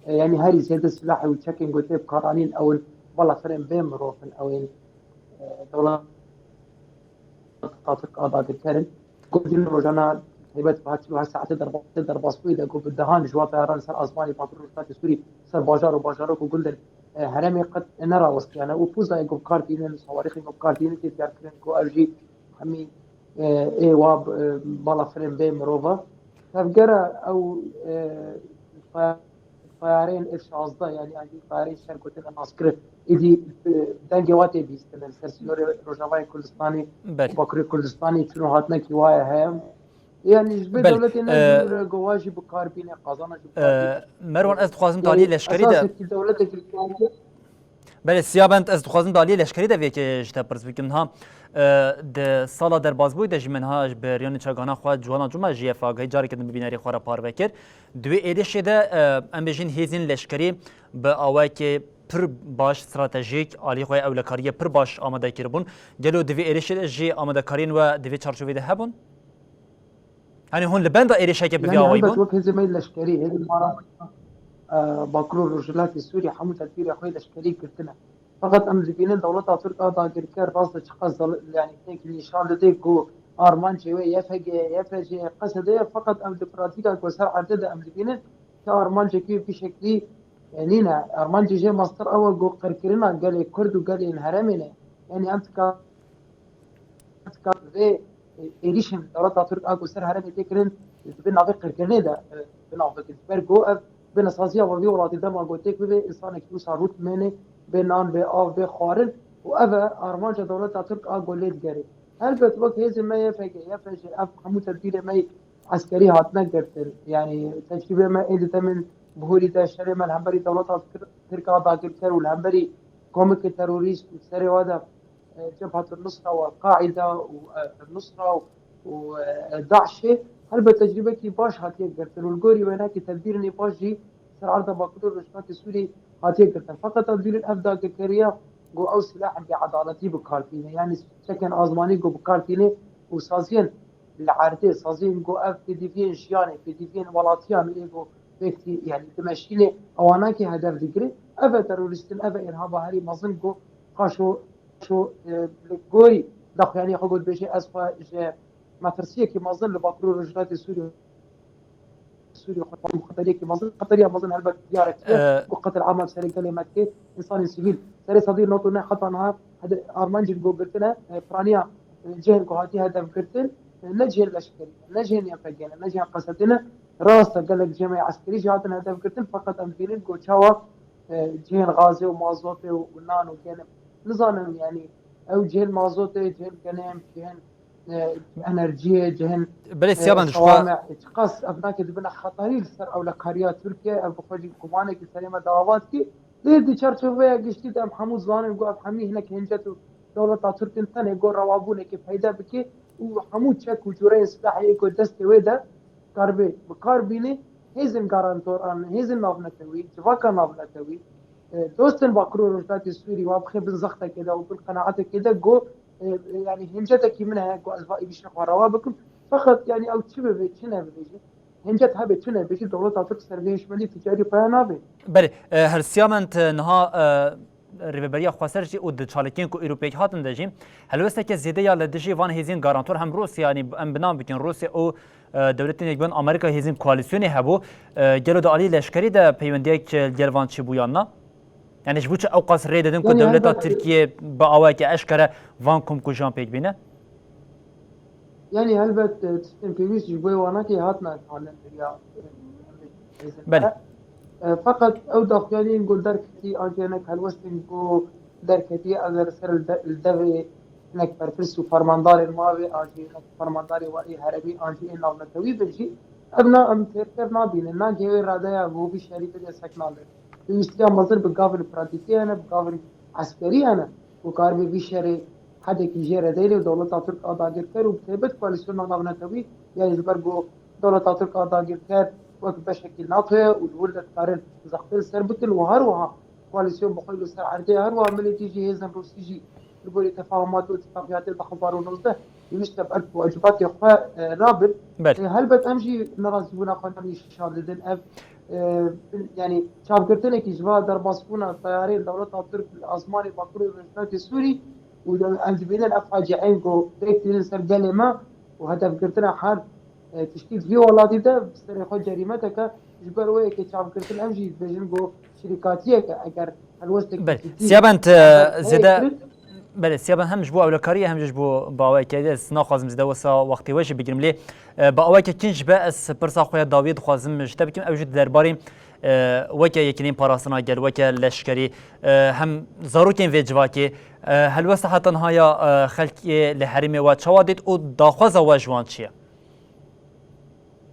e, yanî herî zêde silahê û çekên ku tê bi kar anîn ew in, balafirên bê mirov in, ew ên, e, dewleta Tirk a dagirker in. Ku din rojana taybet bi çil û heşt saetê derba-, derbasbûyî de ku bi dehan ji wan teyaran li ser asmanê Bakur Rojhilatê Sûrî ser bajar û bajarok û gundên, e, herêmê qet nerawestiyane û pûzayê ku bi kar tînin, sawarîxên ku bi kar tînin tê diyar kirin ku ev jî hemî, e, ê wa, e, balafirên bê mirov e. Tevgera ew, e, tayarên F şazdeh, yanî encî tayarên şer gotin de naskirin. Êdî, e, dengê wa tê bîstin li ser sînorê Rojavayê Kurdistanê, Belê. Bakurê Kurdistanê çûn û hatinekî wa ye heye. Yanî ji vê Belê. dewletê ne E, jî re gowa jî bi kar bîne, qazana jî bi kar bîne. E, Merwan, ez dixwazim di aliyê leşkerî de Esasê dewletê Tirkiye Belê, Siyabend, ez dixwazim di aliyê leşkerî de vê yekê ji te pirs bikim. Niha, e, di sala derbasbûyî de jî me niha ji bi rêya nûçegihana xwe Ciwana Cuma jî ev agahî careke din bi bînerê xwe re parve kir. Di wê êrişê de, e, em bêjin hêzên leşkerî bi awayekê pir baş, stratejîk, alî xwe ewlekariyê pir baş amade kiribûn. Gelo di vê êrişê de jî amadekariyên we di vê çarçovê de hebûn? Hani hûn li benda êrişeke bi vî Yanî awayî helbet bûn? Wek hêzên me leşkerî, hêzên me re, e, Bakur û Rojhilatê Sûrî hemû tedbîrê xwe leşkerî girtine. Feqet em dibînin dewleta Tirk a dagirker rast de çiqas zal-, yanî têkî nîşan dide ku armancê wê Y F G, Y F G, Qesede ye, feqet em di pratîka ku ser erdê de em dibînin ke armancekî bi şeklî, e, nîne. Armancê jê mestir ew e ku qirkirina gelê Kurd û gelên herêmê ne. Yanî em dika Vê êrîşên dewleta Tirk a ku ser herêmê tê kirin, dibe navê qirkirinê de, e, bi nav bikin. Ji ber ku ev bênesaziya vê welatê dema ku têk bibe, însanekî wisa rût mene, bê nan, bê av, bê xwarin û ev e armanca dewleta Tirk a ku lê digerê. Helbet wek hêzên me Y F G, Y F G, ev hemû tedbîrê me eskerî hatine girtin. Yanî tecrîbê me ê di demên bihurî de şerê me li hemberî dewleta Tir-, Tirk a dagirker û li hemberî komikê terorîst û serê wa de e, Cebhat el-Nusra û El-Qaîda û, e, El-Nusra û, û, e, DAIŞê helbet tecrîbekî baş hatiye girtin û li gorî wênekî tedbîrên ê baş jî ser erda Bakur û Rojhilatê Sûrî hatiye girtin. Feqet em dibînin ev dagirkeriya ku ew silahên bêedaletî bi kar tîne, yanî çekên azmanî ku bi kar tîne û saziyên li erdê, saziyên ku ev pêdiviyên jiyanê, pêdiviyên welatiyan ê ku pêk tî, yanî dimeşînê, ewanakî hedef digire. Ev e terorîstin, ev e îrhaba herî mezin ku qaşo Şo, e, li gorî daxuyaniya xwe got, dibêje, ez xwe ji metirsiyekî mezin li Bakur û Rojhilatê Sûriyê, Sûriyê xwe dibîne xeteriyekî mezin. Xeteriya mezin helbet diyarek tune, e, ku qetil ama li serê gelê me dike, însanên sivîl. Serê sedî nod û neh heta niha hede-, armancên ku girtine, e, piraniya, e, cihên ku hatiye hedef girtin, e, ne cihên leşkerî ne, ne cihên Y P G ne, ne cihên Qesedê ne. Rast e, gelek cihê me yê eskerî jî hatin hedef girtin, feqet em dibînin ku çawa, e, cihên gazê û mazotê û, û nan û genim. Nizanim, yanî ew cihên mazotê, cihên genim, cihên, e, enerjiyê, cihên, Belê, e, Siyaban, ji xwe sewame, e, çiqas ev nake dibine xeterî li ser ewlekariya Tirkiye, ev bi xwe jî gumanekî serê me dawa dike. Lê di çarçoveya giştî de em hemû dizanin ku ev hemî hinek hincet û dewleta Tirk in, tenê ku rewabûnekê peyda bike û hemû çek û cûreyên silahê ku destê wê de karibe bi kar bîne, hêzên garantoran, hêzên navnetewî, civaka navnetewî, e, dostên Bakur û Rojhilatê Sûrî wa bixê bin zextekê de û bin qenaetekê de ku, e, e, yanî hincetekî min heye ku ez va êrîşa xwe rewa bikim. Feqet yanî ew çi bibe, çi nebibe jî, hincet hebe, çi nebe jî, dewleta Tirk ser vê hişmendî ticarî paya nabe. Belê, e, Hersiya Mend, e, niha, e, Rêveberiya Xweser jî û di çalakiyên ku îro pêk hatin de jî helwesteke zêde ya li dijî van hêzên garantor hem Rûsya, yanî em bi nav bikin Rûsya û, e, Dewletên Yekbûyî Amerîka hêzên koalîsyonê hebû. E, gelo di alî leşkerî de peywendiyek, e, li gel van çêbû yan na? Yani ji bo çi ew qas rê didin ku dewleta Tirkiye bi awayeke eşkere van komkujan pêk bîne? Yanî helbet e, tiştên pêwîst ji bo wana kê hatina hale ya. Belê. E, Feqet ew daxuyaniyên ku derketî an jî hinek helwestên ku derketî eger ser li de- li devê hinek berpirs û fermandarên ma wê an jî hinek fermandarê wa ê herêmî an jî ê navnetewî bin jî ev na em têrker nabînin. Nagê wê radeya ku vî şerî bide sek nade. Pêwîstiya mezin bi gavên pratîkî hene, bi gavên eskerî hene ku karibê vî şerê hedekî jê re deyne û dewleta Tirk a dagirker û bi taybet koalîsyona navnetewî, yanî ji ber ku dewleta Tirk a dagirker wek beşekî NATO ye û li wir de dikarin zextê li ser bikin û her wiha koalîsyon bi xwe li ser erdê, her wiha milêtî jî hêzên Rûsî jî li gorî tefahumat û îtîfaqiyatê du hezar û nozdeh pêwîst e bi erk û wecibatê xwe e, rabin. Belê. E, helbet em jî nerazîbûna xwe nîşan didin. Ev e, yanî çavgirtinekî ji va derbasbûna teyarên dewleta Tirk li asmanê Bakur û Rojhilatê Sûrî û em dibînin ev facieyên ku pêk tînin ser gelê me û hedefgirtina her e, tiştî di vî welatî de bi serê xwe cerîmeteke ji ber wê yekê çavgirtin em jî dibêjin ku şirîkatiyeke eger helwestek Belê. Siyabend, e, zêde Belê, Siyabend hem ji bo ewlekariyê hem jî ji bo baweyekê ez naxwazim zêde wisa wextê we jî bigirim lê, e, bi awayeke kin ji be ez pirsa xwe ya dawiyê dixwazim ji te bikim, ew jî di derbarê, e, weke Yekîneyên Parastina Gel, weke leşkerî, e, hem zarokên vê civakê, e, helwesta heta niha ya, e, xelkê li herêmê we çawa dît û daxwaza we ji wan çi ye?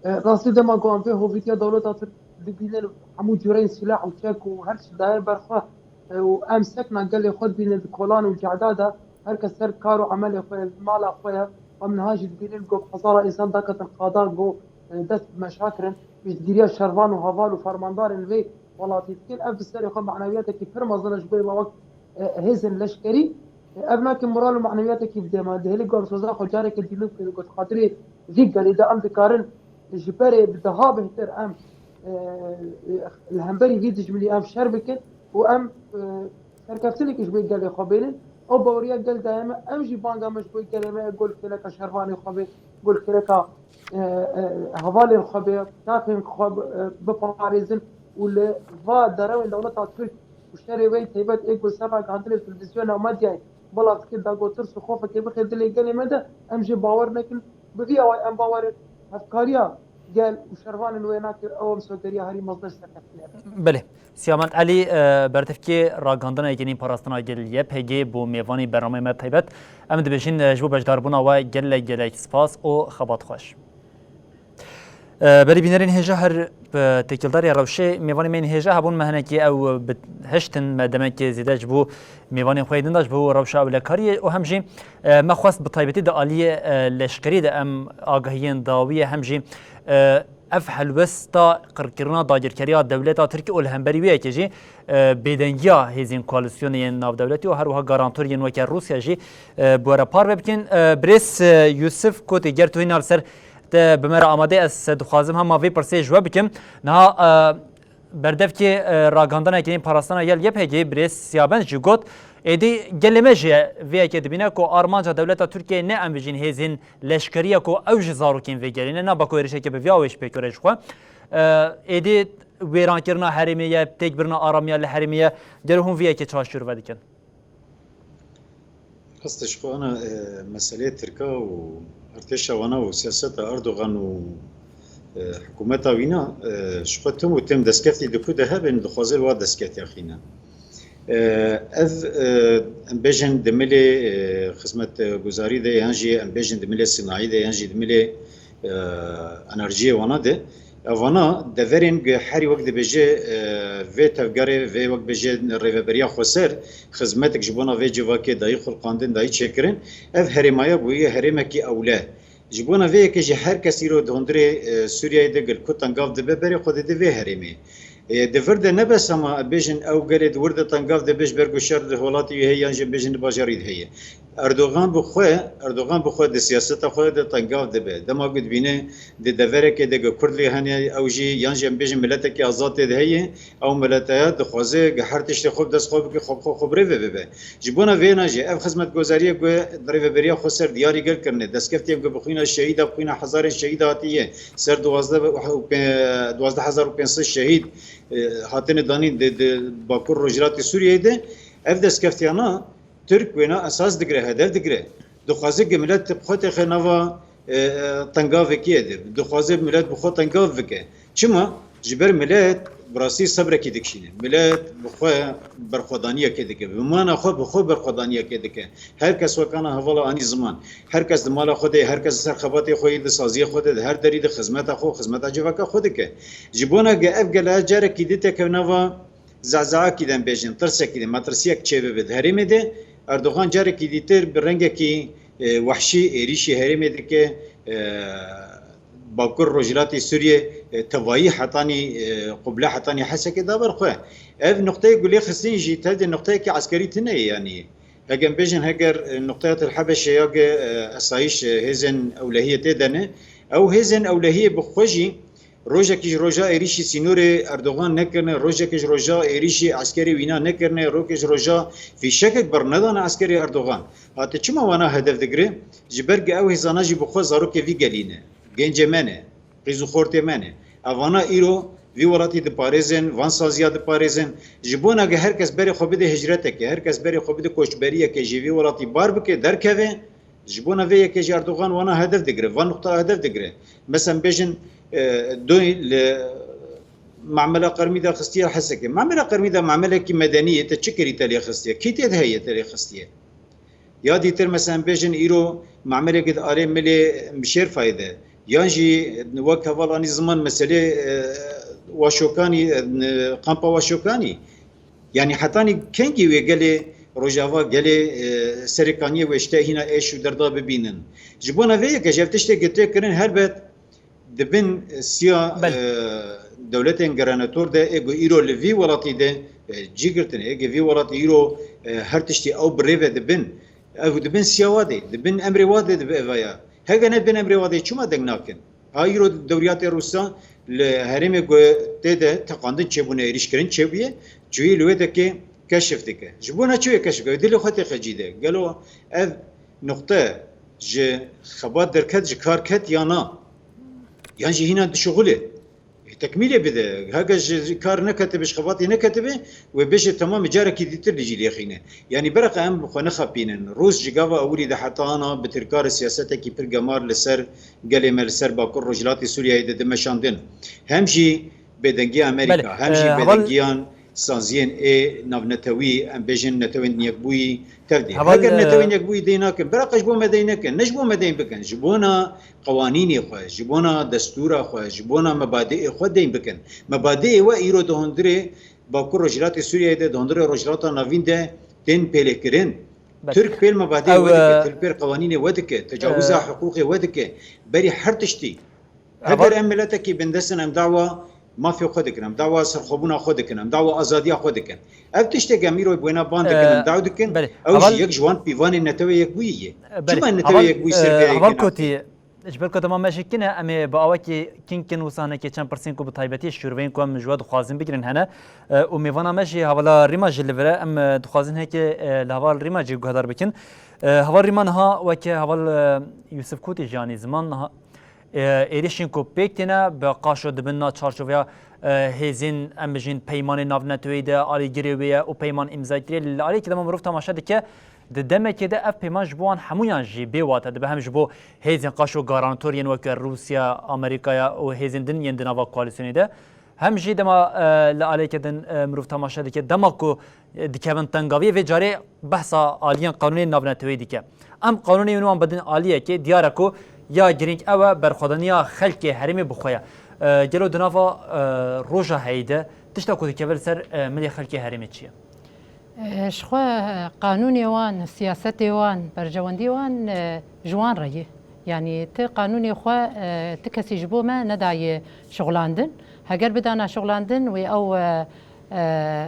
E, rastî dema ku em vê hovîtiya dewleta Tirk dibînin hemû cûreyên sîlah û çek û her tişt daye ber xwe, e, û em sekna gelê xwe dibînin di kolan û cehda de, her kes ser kar û emelê xwe ye, li mala xwe ye. Em niha jî dibînin ku hezara însan daketin qada ku, e, dest bi meşa kirin, piştgiriya şervan û heval û fermandarên vê welatî dikin. Ev bi serê xwe maneviyatekî pir mezin e ji bo me wek e, hêzên leşkerî, e, ev nake moral û maneviyatekî bide me. Dihêlê ku em soza xwe careke dî nû bikin, ku di xatirê vî gelî de em dikarin ji berê bi daha bêhtir em, e, e, li hemberî vî dijminî em şer bikin û em, e, serkeftinekî ji bo gelê xwe bênin. Ew baweriya gel daye me, em jî banga me ji bo gelê me, gol kêleka şervanê xwe bê, gol kêleka, e, e, hevalên xwe bê, taxên xwe, e, biparêzin û li va derewên dewleta Tirk û şerê wê taybet ê ku ser ragihandinê televîzyona medyayê belav dike, da ku tirs û xofekê bixe dilê gelê me de, em jê bawer nekin. Bi vî awayî em bawerin hevkariya gel û şervanên wê nake, ew em sokeriya herî mezin ji serkeftinê be. Belê. Siyamend Elî, e, berdevkê ragihandina Yekîneyên Parastina Gel, Y P G, bû mêvanî bernameyê me taybet. Em dibêjin, e, ji bo beşdarbûna we gelek gelek spas û xebat xweş. E, belê bînerên hêja her, e, têkildarî rewşê mêvanê me yên hêja hebûn me hinekî ew bi hiştin me demekê zêde ji bo mêvanên xwe yên din da ji bo rewşa ewlekariyê û hem jî, e, me xwest bi taybetî di aliyê, e, leşkerî de em agahiyên dawiyê hem jî, e, ev helwesta qirkirina dagirkeriya dewleta Tirkî û li hemberî wê yekê jî, e, bêdengiya hêzên koalîsyonê yên navdewletî û her wiha garantor yên weke Rûsya jî, e, bi we re parve bikin. E, birêz, e, Yusuf Kotî, ger tu hîna li ser te bi me re amade, ez dixwazim hema vê pirsê ji we bikim. Niha, e, berdevkê, e, ragihandina Yekîneyên Parastina Gel, Y P G, birêz Siyabend jî got, êdî gelê me jî vê yekê dibîne ku armanca dewleta Tirkiyeyê ne em bijîn hêzên leşkerî ye ku ew ji zarokên vê gelê ne, naba ku êrişeke bi vî awê ji pêk were ji xwe. E, êdî wêrankirina herêmê ye, têkbirina aramiya li herêmê ye. Gelo hûn vê yekê çawa şîrove dikin? Rastî ji xwe ana, e, meseleyê Tirka û artêşa wana û siyaseta Erdogan û, e, hikûmeta wîna, e, ji xwe tim û tim destkeftî di ku de hebin, dixwaze li wa destkeftî xîne. E, ev, e, em bêjin di milê, e, xizmetguzarî de yan jî em bêjin di milê sinayî de yan jî di milê, e, enerjiyê wana de. Evana deverên ku herî wek dibêje, e, vê tevgerê, vê wek bêje rêveberiya xweser, xizmetek ji bona vê civakê dayî xulqandin, dayî çêkirin. Ev herêmaya bûye herêmekî ewle. Ji bona vê yekê jî her kes îro di hundirê, e, Sûriyeyê de gel ku tengav dibe berê xwe dide vê herêmê. E, di vir de ne bes hema bêjin ew gelê di wir de tengav dibe ji ber ku şer di welatî wî heye yan jî bêjin di bajarî de heye. Erdogan bi xwe, Erdogan bi xwe di siyaseta xwe de tengav dibe. Dema ku dibîne di deverekê de ku Kurd lê hene, ew jî yan jî em bêjin miletekî azad tê de heye, ew milete dixwaze ku her tiştê xwe bi dest xwe bike, xwe bi xwe, xwe bi rê ve bibe. Ji bona vêna jî ev xizmetgozariye ku di rêveberiya xwe ser diyarî gel kirine, destkeftiyên ku bi xwîna şehîda, bi xwîna hezarên şehîda hatiye, ser duwazdeh û pê-, duwazdeh hezar û pênc sed şehîd, e, hatine danîn di, di Bakur Rojhilatê Sûriyeyê de, ev destkeftiyana Tirk wêna esas digire, hedef digire. Dixwaze ku milet bi xwe têxe nava, e, e, tengavekî ye de. Dixwaze milet bi xwe tengav bike. Çima? Ji ber milet bi rastî sebrekî dikişîne. Milet bi xwe berxwedaniyekê dike. Bi mana xwe bi xwe berxwedaniyekê dike. Her kes wekana hevala anî ziman. Her kes di mala xwe de, her kes li ser xebatê xwe yê, di saziyê xwe de, di her derî de xizmeta xwe, xizmeta civaka xwe dike. Ji bona ge ev gele carekî dî têkevnava zehzehakî de em bêjin, tirsekî de, metirsiyek çêbibe di herêmê de, Erdogan carekî dîtir bi rengekî, e, wehşî êrîşî herêmê dike, e, Bakur Rojhilatê Sûriyê, e, tevayî hetanî, e, Quble hetanî Hesekê da ber xwe. Ev nuqteyê ku lê xistin jî tevdê nuqteyekî eskerî tune ye yanî. Heke em bêjin heger, e, nuqteya Til Hebeşê ya ge, e, esayîş, e, hêzên ewlehiyê tê de ne, ew hêzên ewlehiyê bi xwe jî rojekî ji roja êrîşî sînorê Erdogan nekirine, rojekî ji roja êrîşî eskerê wîna nekirine, rojekî ji roja fîşekek bernedane eskerê Erdogan. Hate çima wana hedef digire? Ji ber ku ew hêzana jî bi xwe zarokê vî gelî ne, gencê me ne, qîz û xortê me ne. Evana îro vî welatî diparêzin, van saziya diparêzin. Ji bona ku her kes berê xwe bide hicretekê, her kes berê xwe bide koçberiyekê, ji vî welatî bar bike, derkeve, Ji bona vê yekê jî Erdogan wana hedef digire, van nuqta hedef digire. Mesela bêjin, e, doy li Mamela Qermî de xistiye Hesekê. Mamela Qermî de mamelekî medenî ye, te çi kirî te lê xistiye? Kî tê de heye te lê xistiye? Ya dîtir mesela bêjin îro mamelekê di arê milê Mişêrfayê de. Yan jî wek heval anî ziman meselê, e, Waşokanî, e, kampa Waşokanî. Yanî hetanî kengî wê gelê Rojava, gelê, e, Serêkaniyê wê ji te hîna êş û derda bibînin? Ji bona vê yekê ji ev tiştê ku tê kirin helbet di bin siya, Belê. e, dewletên gerenetor de ê ku îro li vî welatî de, e, cî girtine, ê ku vî welatî îro, e, her tiştî ew bi rê ve dibin, ew di bin siya wa de, di bin emrê wa de dibe eva ya. Hege ne bin emrê wa de çima deng nakin? Ha îro dewriyatê Rûsa li herêmê ku tê de teqandin çêbûne, êrîşkirin çêbûye, çûyî li wê dekê keşif dike. Ji bona çi wê keşif dike? Dilê xwe têxe cî de. Gelo ev nuqte ji xebat derket, ji kar ket ya na? Yan jî hîna dişuxulê? Ê, tekmîlê bide. Heke ji kar neketibe, ji xebatê neketibe, wê bêje temamê carekî dîtir li cî lêxîne. Yanî bereqa em xwe nexapînin. Rûs ji gava ewilî de heta ana bi tirkar siyasetekî pir gemar li ser gelê me, li ser Bakur Rojhilatê Sûriyeyê de dimeşandin. Hem jî bêdengiya Amerîka, Belê, hem jî e, heval bêdengiyan saziyên ê navnetewî, em bêjin Netewên Yekbûyî, tevdî. Heval, Heger e, Netewên Yekbûyî dey nakin, bereqa ji bo me dey nekin, ne ji bo me dey bikin, ji bona qewanînê xwe, ji bona destûra xwe, ji bona mebadiê xwe dey bikin. Mebadiê we îro di hundirê Bakur Rojhilatê Sûriyeyê de, di hundirê Rojhilata Navîn de tên pêlêkirin. Belê. Tirk pêl mebadiê Ew, we dike, e, Tirk pêl qewanînê we dike, tecawiza e, hiqûqê we dike, berî her tiştî. Heger Heval em miletekî bindest in, em dawa mafê xwe dikin, em dawa serxwebûna xwe dikin, em dawa azadiya xwe dikin. Ev tiştek em îro bi wêna ban dikin, em E, daw dikin, belê. Ew jî Heval yek ji wan pîvanên Netewê Yekbûyî ye. E, belê. Çima Netewê Heval, Yekbûyî ser e, vê yekê Heval nakin? Kotî, ji ber ku dema me jî kine, em ê bi awakî kin kin wisa hinekê çend pirsên ku bi taybetî şûrveyên ku em ji we dixwazin bigirin hene. E, û mêvana me jî hevala Rîma jî li vir e, em, e, dixwazin hinekê, e, li heval Rîma jî guhdar bikin. E, heval Rîma niha weke heval, e, Yûsif Kotî jî anî ziman niha, e, êrişên ku pêk têne bi qaşo dibin na çarçoveya, e, hêzên, em bijîn, peymanê navneteweyî de alîgirê wê ye û peyman îmzayî kiriye. Li aliyekî dema mirov temaşe dike, di demekê de ev peyman ji bo wan hemûyan jî bê wate dibe, hem ji bo hêzên qaşo garantor yên weke Rûsya, Amerîkaya û hêzên din yên di nava koalîsyonê de, hem jî dema, e, li aliyekê din, e, mirov temaşe dike, dema ku, e, dikevin tengaviyê, vê carê behsa aliyên qanûnê navneteweyî dike. Em qanûnê yên wan bidin aliyekê, diyar e ku ya girîng ew e, berxwedaniya xelkê herêmê bi xwe ye. E, gelo di nava, e, roja heyî de tişta ku dikeve li ser, e, milê xelkê herêmê çi ye? E, ji xwe, e, qanûnê wan, siyasetê wan, berjewendî wan, e, ji wan re ye. Yanî ti qanûnê xwe, e, ti kesî ji bo me nedaye şixulandin. Heger bidana şixulandin, wê ew, e, e,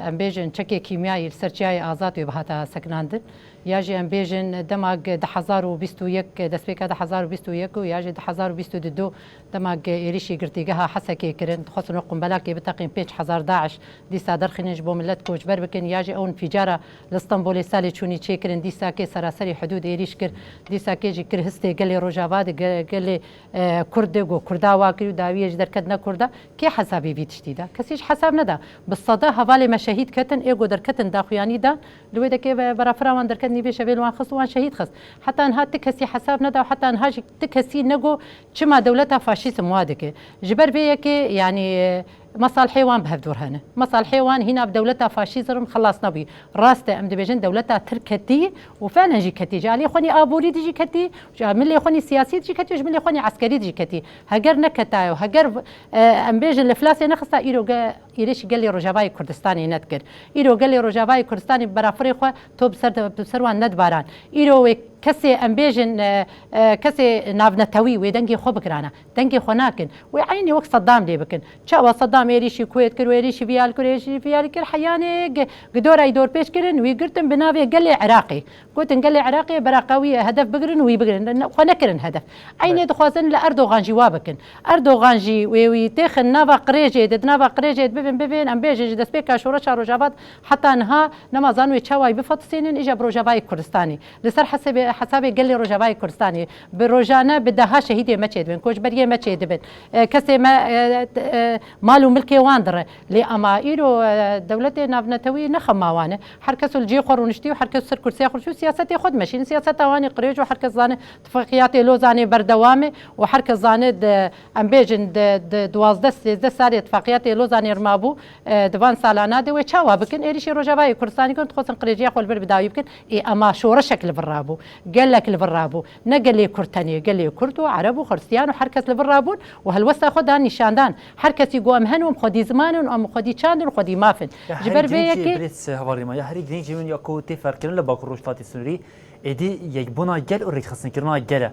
em bêjin çekê kîmyayî li ser çiyayê Azad wê bihata sekinandin. Ya jî em bêjin dema du hezar û bîst û yek, destpêka du hezar û bîst û yek û ya jî du hezar û bîst û du dema êrîşî girtîgeha Hesekê kirin, dixwestin wek qumbelakê biteqîn pênc hezar DAIŞ, dîsa derxînin ji bo millet koçber bikin, ya jî ew înfîcara li Stenbolê salê çûnî çêkirin, dîsakê seraserî hidûd êrîş kir, dîsakê jî kir histê gelê Rojava de, ge-, gelê, e, Kurd de, got Kurda wa kir û dawiyê ji derket ne Kurda. Kê hesabê vî tiştî da? Kesî ji hesab neda. Bi seda hevalê me şehîd ketin, ê got derketin daxuyanî dan, li wê dekê ve-, berafira wan derket nîvê şevê li wan xist û wan şehîd xist. Heta niha ti kesî hesab neda û heta niha jî ti kesî nego çima dewleta faşîzm wa dike. Ji ber vê yekê, yanî, mesalhê wan bi hevdûr hene. Mesalhê wan hîna bi dewleta faşîzm xilas nebûyî. Rast e, em dibêjin dewleta Tirk ketî û felen jî ketî. Ji aliyê xwenî aborî de jî ketî, ji milê xwenî siyasî de jî ketî, ji milê xwenî eskerî de jî ketî. Heger neketaye û heger, e, em bêjin li flasê nexista, îro ge-, êrişî gelê Rojavayê Kurdistanê nedikir. Îro gelê Rojavayê Kurdistanê bi berafirê xwe to bi ser, bi ser wan nedibaran. Îro wê kesê em bêjin, e, e, kesê navnetewî wê dengê xwe bikirana. Dengê xwe nakin. Wê eynî wek Seddam lê bikin. Çawa Seddam êrîşî Kuwêt kir û êrîşî viyal kir û êrîşî viyal kir. Heyanê gi-, gi dorayî dorpêç kirin, wî girtin bi navê gelê Iraqê. Gotin gelê Iraqê beraqa wî ye, hedef bigirin û wî bigirin. Ne, xwe nekirin hedef. Eynê dixwazin li Erdogan jî wa bikin. Erdogan jî wê wî têxin nava qirêjê de, di nava qirêjê de bibin, bibin, em bêjin ji destpêka şoreşa Rojava heta niha nema zan wê çawa wî bifetisînin, îja bi Rojavayê Kurdistanê. Li ser hesabê, hesabê gelê Rojavayê Kurdistanê. Bi rojane bi deha şehîdê me çêdibin, koçberiyê me çêdibin. E, kesê me, e, t-, e, mal û milkê wan dire. Lê ama îro, e, dewletê navnetewî ne xema wan e. Her kes li cihê xwe rûniştî û her kes ser kursiya xwe rûniştî û siyasetê xwe dimeşînin. Siyaseta wan ê qirêj û her kes zane tifaqiyatê Lozanê berdewam e û her kes zane di, em bêjin di, di duwazdeh sêzdeh salê tifaqiyatê Lozanê rima bû, e, di van salana de wê çawa bikin? Êrîşî Rojavayê Kurdistanê kirin, dixwestin qirêjiya xwe li vir bi dawî bikin. Ê, ema şoreşek li vir rabû, gelek li vir rabû. Ne gelê Kurd tenê, gelê Kurd û Ereb û Xristiyan û her kes li vir rabûn û helwesta xwe dan nîşandan. Her kesî got em hen û em xwedî ziman in û em xwedî çand in û xwedî maf in. Ya Ji herî ber vê girîng jî yekê birêz hevalê me, ya herî girîng jî min ya ku tê ferkirin li Bakur Rojhilatê Sûrî, êdî yekbûna gel û rêkxistinkirina gel e.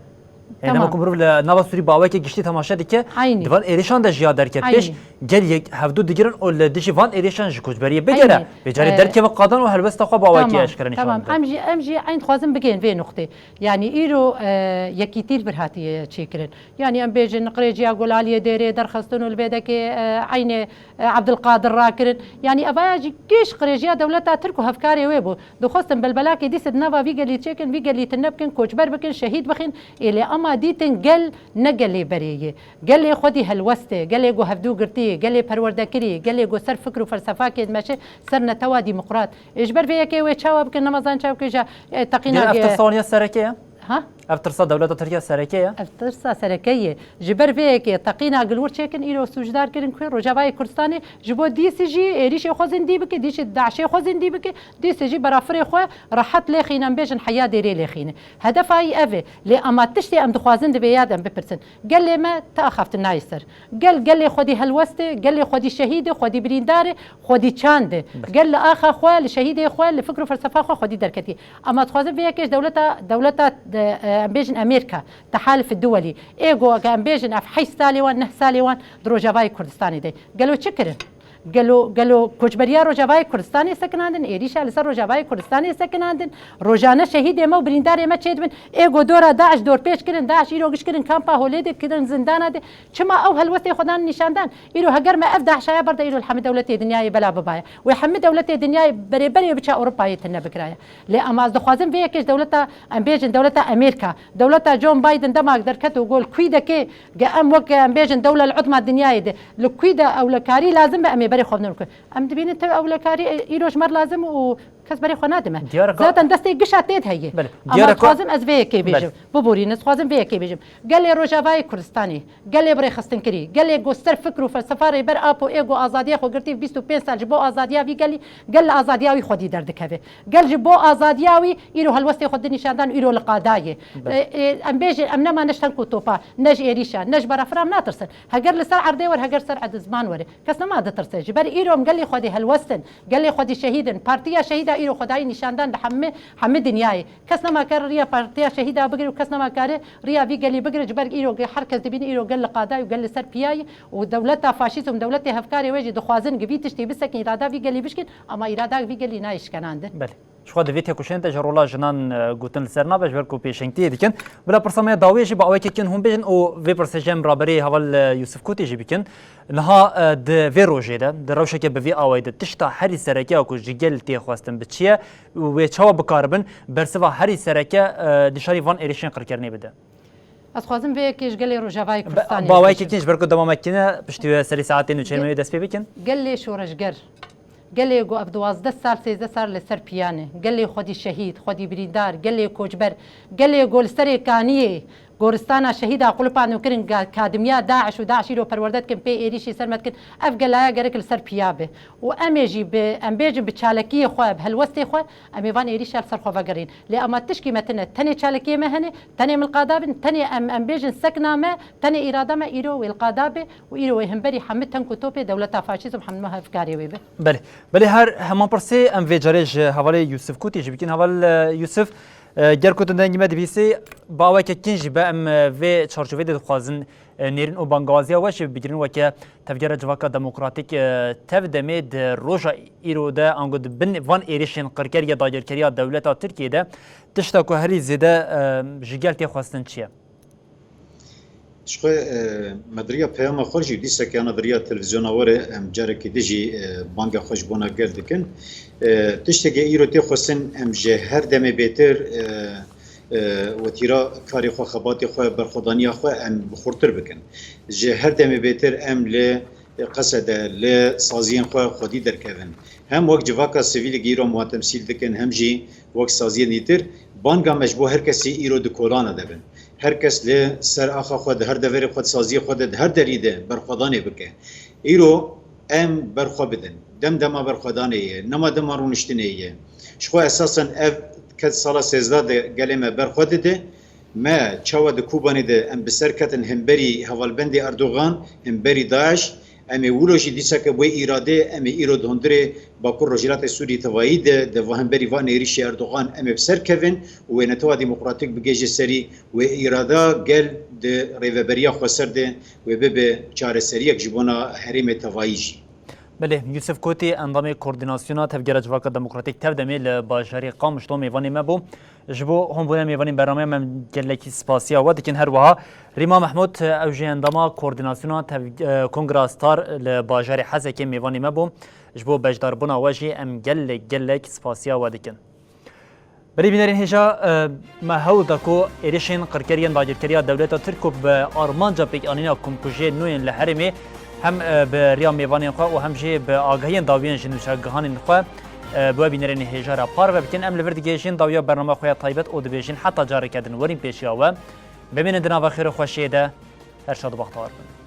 Ê, Tamam. Dema ku mirov li nava Sûrî bi awayekî giştî temaşe dike, Eynî. di van êrişan de jî ya derket Eynî. pêş, gel yek hevdû digirin û li dijî van êrişan ji koçberiyê bigere. Eynî. Vêcarê Ee, derkeve qadan û helwesta xwe bi awayekî tamam, eşkere nîşan tamam. bide. Em jî, em jî eyn dixwazin bigên vê nuqtê. Yanî îro, e, yekîtî li vir hatiye çêkirin. Yanî em bêjin qirêjiya Gulaliyê Dêrê derxistin û li vê dekê, e, eynê, e, Ebdulqadir rakirin. Yanî evaya jî giş qirêjiya dewleta Tirk û hevkarê wê bû. Dixwestin belbelakê dîse di nava vî gelî çêkin, vî gelî tune bikin, koçber bikin, şehîd bixin. Ê lê ema dîtin gel ne gelê berê ye. Gelê xwedî helwest e, gelê ku hevdû girtî, gelê perwerdekirî, gelê ku ser fikr û felsefakê dimeşe, ser netewa demokrat. Ê ji ber vê yekê wê çawa bikin, nema zan çawa bikin, ja, e, teqîna Dê ev ge- tirsa wan ya sereke ye? Ha? Ev tirsa dewleta Tirkiye sereke ye? Ev tirsa sereke ye. Ji ber vê yekê teqîna gilwir çêkin, îro sûcdar kirin ku Rojavayê Kurdistanê ji bo dîsî jî êrîşê xwe zindî bike, dîsî DAIŞê xwe zindî bike, dîsî jî berafirê xwe rehet lêxîne, em bêjin heya Dêrê lêxîne. Hedefa wî ev e. Lê ema tiştê em dixwazin divê ya de em bipirsin. Gelê me ti axaftin nayê ser. Gel, gelê xwedî helwest e, gelê xwedî şehîd e, xwedî birîndar e, xwedî çand e. Belê. Gel li axa xwe, li şehîdê xwe, li fikr û felsefa xwe xwedî derketî. Ama dixwazin vê yekê ji dewleta, dewleta, e, e, em bêjin Amerîka, Tehalif Duwelî. Ê ku em bêjin ev heşt salê wan, neh salê wan di Rojavayê Kurdistanê de. Gelo çi kirin? Gelo, gelo koçberiya Rojavayê Kurdistanê sekinandin, êrîşa li ser Rojavayê Kurdistanê sekinandin, rojane şehîdê me û birîndarê me çêdibin, ê ku dora DAIŞ dorpêç kirin, DAIŞ îro giş kirin kampa Holê de, kirin zindana de, çima ew helwestê xwe dan nîşandan? Îro heger me ev DAIŞa ya berda îro li hemî dewletê dinyayê bela bibaya. Wê hemî dewletê dinyayê berê berê biça Ewropayê tune bikiraya. Lê ama ez dixwazim vê yekê ji dewleta, em bêjin dewleta Amerîka, dewleta John Biden dema derket û got li kwî dekê ge em wek, em bêjin dewle el uzma dinyayê de, li kwî de ewlekarî lazim be, em ê berê xwe bidin ku. Em dibînin tev ewlekarî, e, îro ji me re lazim û kes berê xwe nadime. Diyar e ku Zaten destê gişa tê de heye. Belê. Ama Diyar e ku dixwazim ez vê yekê Belê. bêjim. Biborîne, dixwazim vê yekê bêjim. Gelê Rojavayê Kurdistanê, gelê bi rêxistinkirî, gelê ku ser fikr û felsefa Rêber Apo ê ku azadiya xwe girtî bîst û pênc sal ji bo azadiya vî gelî, gel li azadiya wî xwedî derdikeve. Gel ji bo azadiya wî îro helwestê xwe dinîşandan, îro li qada ye. Belê. E, e, em bêjin, em nema ne ji tenk û topa, ne ji êrîşa, ne ji berefira em natirsin. Heger li ser erdê were, heger ser erdê ziman were. Kes nema ditirse. Ji ber îro em gelê xwedî helwest in, gelê xwedî şehîd in. Partiya şehîda îro xwedayî nîşandan di hemî, hemî dinyayê. Kes nema kare riya partiya şehîda bigire û kes nema kare riya vî gelî bigire. Ji ber îro her kes dibîne îro gel li qadayî û gel li ser piyayî û dewleta faşîst û dewletê hevkarê wê jî dixwazin gi vî tiştî bisekin, îrada vî gelî bişkin, ama îrada vî gelî nayê şikenandin. Belê. Ji xwe di vê têkoşînê de ji rola jinan, e, gotin li ser nabe, ji ber ku pêşengtiyê dikin. Bila pirsa me ya dawiyê jî bi awayekê kin hûn bêjin û vê pirsê jî em raberî heval, e, Yûsif Kotî jî bikin. Niha, e, di vê rojê de, di rewşeke bi vî awayî de tişta herî sereke ya ku ji gel tê xwestin bi çi ye û wê çawa bikaribin bersiva herî sereke, e, nîşanî van êrişên qirkerinê bide? Ez xwazim vê yekê ji gelê Rojavayê Kurdistanê Bi awayekê kin ji ber ku dema me kine piştî wê serî saetê nûçeyê me wê dest pê bikin. Gelê şoreşger. Gelê ku ev duwazdeh sal, sêzdeh sal li ser piyan e. Gelê xwedî şehîd, xwedî birîndar, gelê koçber, gelê ku li serê kaniyê goristana şehîda qulipandin kirin, ga-, kadimiya DAIŞ û DAIŞ îro perwerde dikin, pê êrîşî ser me dikin. Ev gelaya gerek li ser piya be. Û em ê jî bi, em bêjin bi çalakiyê xwe, bi helwestê xwe, em ê van êrîşa li ser xwe vegerîn. Lê ema tişkî me tine, tenê çalakiyê me hene, tenê milqada bin, tenê em, em bêjin sekna me, tenê îrada me îro wê li qada be û îro wê hemberî hemî tenk û topê dewleta faşîzm hemî hevkarê wê be. Belê. Belê her heman pirsê em vê carê ji hevalê Yûsif Kotî jî bikin. Heval, e, Yûsif, e, ger ku tu dengê me dibîsî, bi awayeke kin jî be em, e, vê çarçovê de dixwazin, e, nêrîn û bangawaziya we jî bigirin weke Tevgera Civaka Demokratîk, e, TEV-DEMê di roja îro de ango di bin van êrişên qirker ya dagirkeriya dewleta Tirkiyê de tişta ku herî zêde, e, ji gel tê xwestin çi ye? Ji xwe, e, me di riya peyama xwe jî dîseke ana di riya televîzyona we re em carekî din jî, e, banga xwe ji bona gel dikin. E, tiştekê îro tê xwestin em ji her demê bêtir, e, e, wetîra karê xwe, xebatê xwe, berxwedaniya xwe em bi xurtir bikin. Ji her demê bêtir em li qesede, li saziyên xwe xwedî derkevin. Hem wek civaka sivîlê îro me temsîl dikin, hem jî wek saziyên dîtir, banga me ji bo her kesî îro di kolana de bin. Her kes li ser axa xwe, di her deverê xwe, di saziyê xwe de, di her derî de berxwedanê bike. Îro em berxwe bidin. Dem dema berxwedanê ye, nema dema rûniştinê ye. Ji xwe esasen ev ket sala sêzdeh de gelê me berxwe dide. Me çawa di Kobanê de em bi ser ketin hemberî hevalbendê Erdogan, hemberî DAIŞ, em ê wilo jî dîseke wê îradê, em ê îro di hundirê Bakur Rojhilatê Sûriyê tevayî de, di va hemberî van êrişê Erdogan em ê bi ser kevin û wê netewa demokratîk bigihêje serî, wê îrada gel di rêveberiya xweser de wê bibe çareseriyek ji bona herêmê tevayî jî. Belê, Yûsif Kotî, endamê Koordînasyona Tevgera Civaka Demokratîk TEV-DEMê li bajarê Qamişlo mêvanê me bû. Ji bo hûnbûna mêvanên bernameya me em gelekî spasiya we dikin. Her wiha Rîma Mehmûd, ew jî endama Koordînasyona Tev-, e, Kongra Star li bajarê Hesekê mêvanê me bû. Ji bo beşdarbûna we jî em gelek, gelek spasiya we dikin. Belê bînerên hêja, e, me hewl da ku êrişên qirker yên dagirkeriya dewleta Tirk ku bi armanca pêkanîna komkujiyên nû yên li herêmê hem, e, bi riya mêvanên xwe û hem jî bi agahiyên dawiyên ji nûçegihanên xwe, e, bi we bînerên hêja re parve bikin. Em li vir digihêjin dawiya bernama xwe ya taybet û dibêjin heta careke din werîn pêşiya we. Bimînin di nava xêr û xweşiyê de. Her şad û bextewar bin.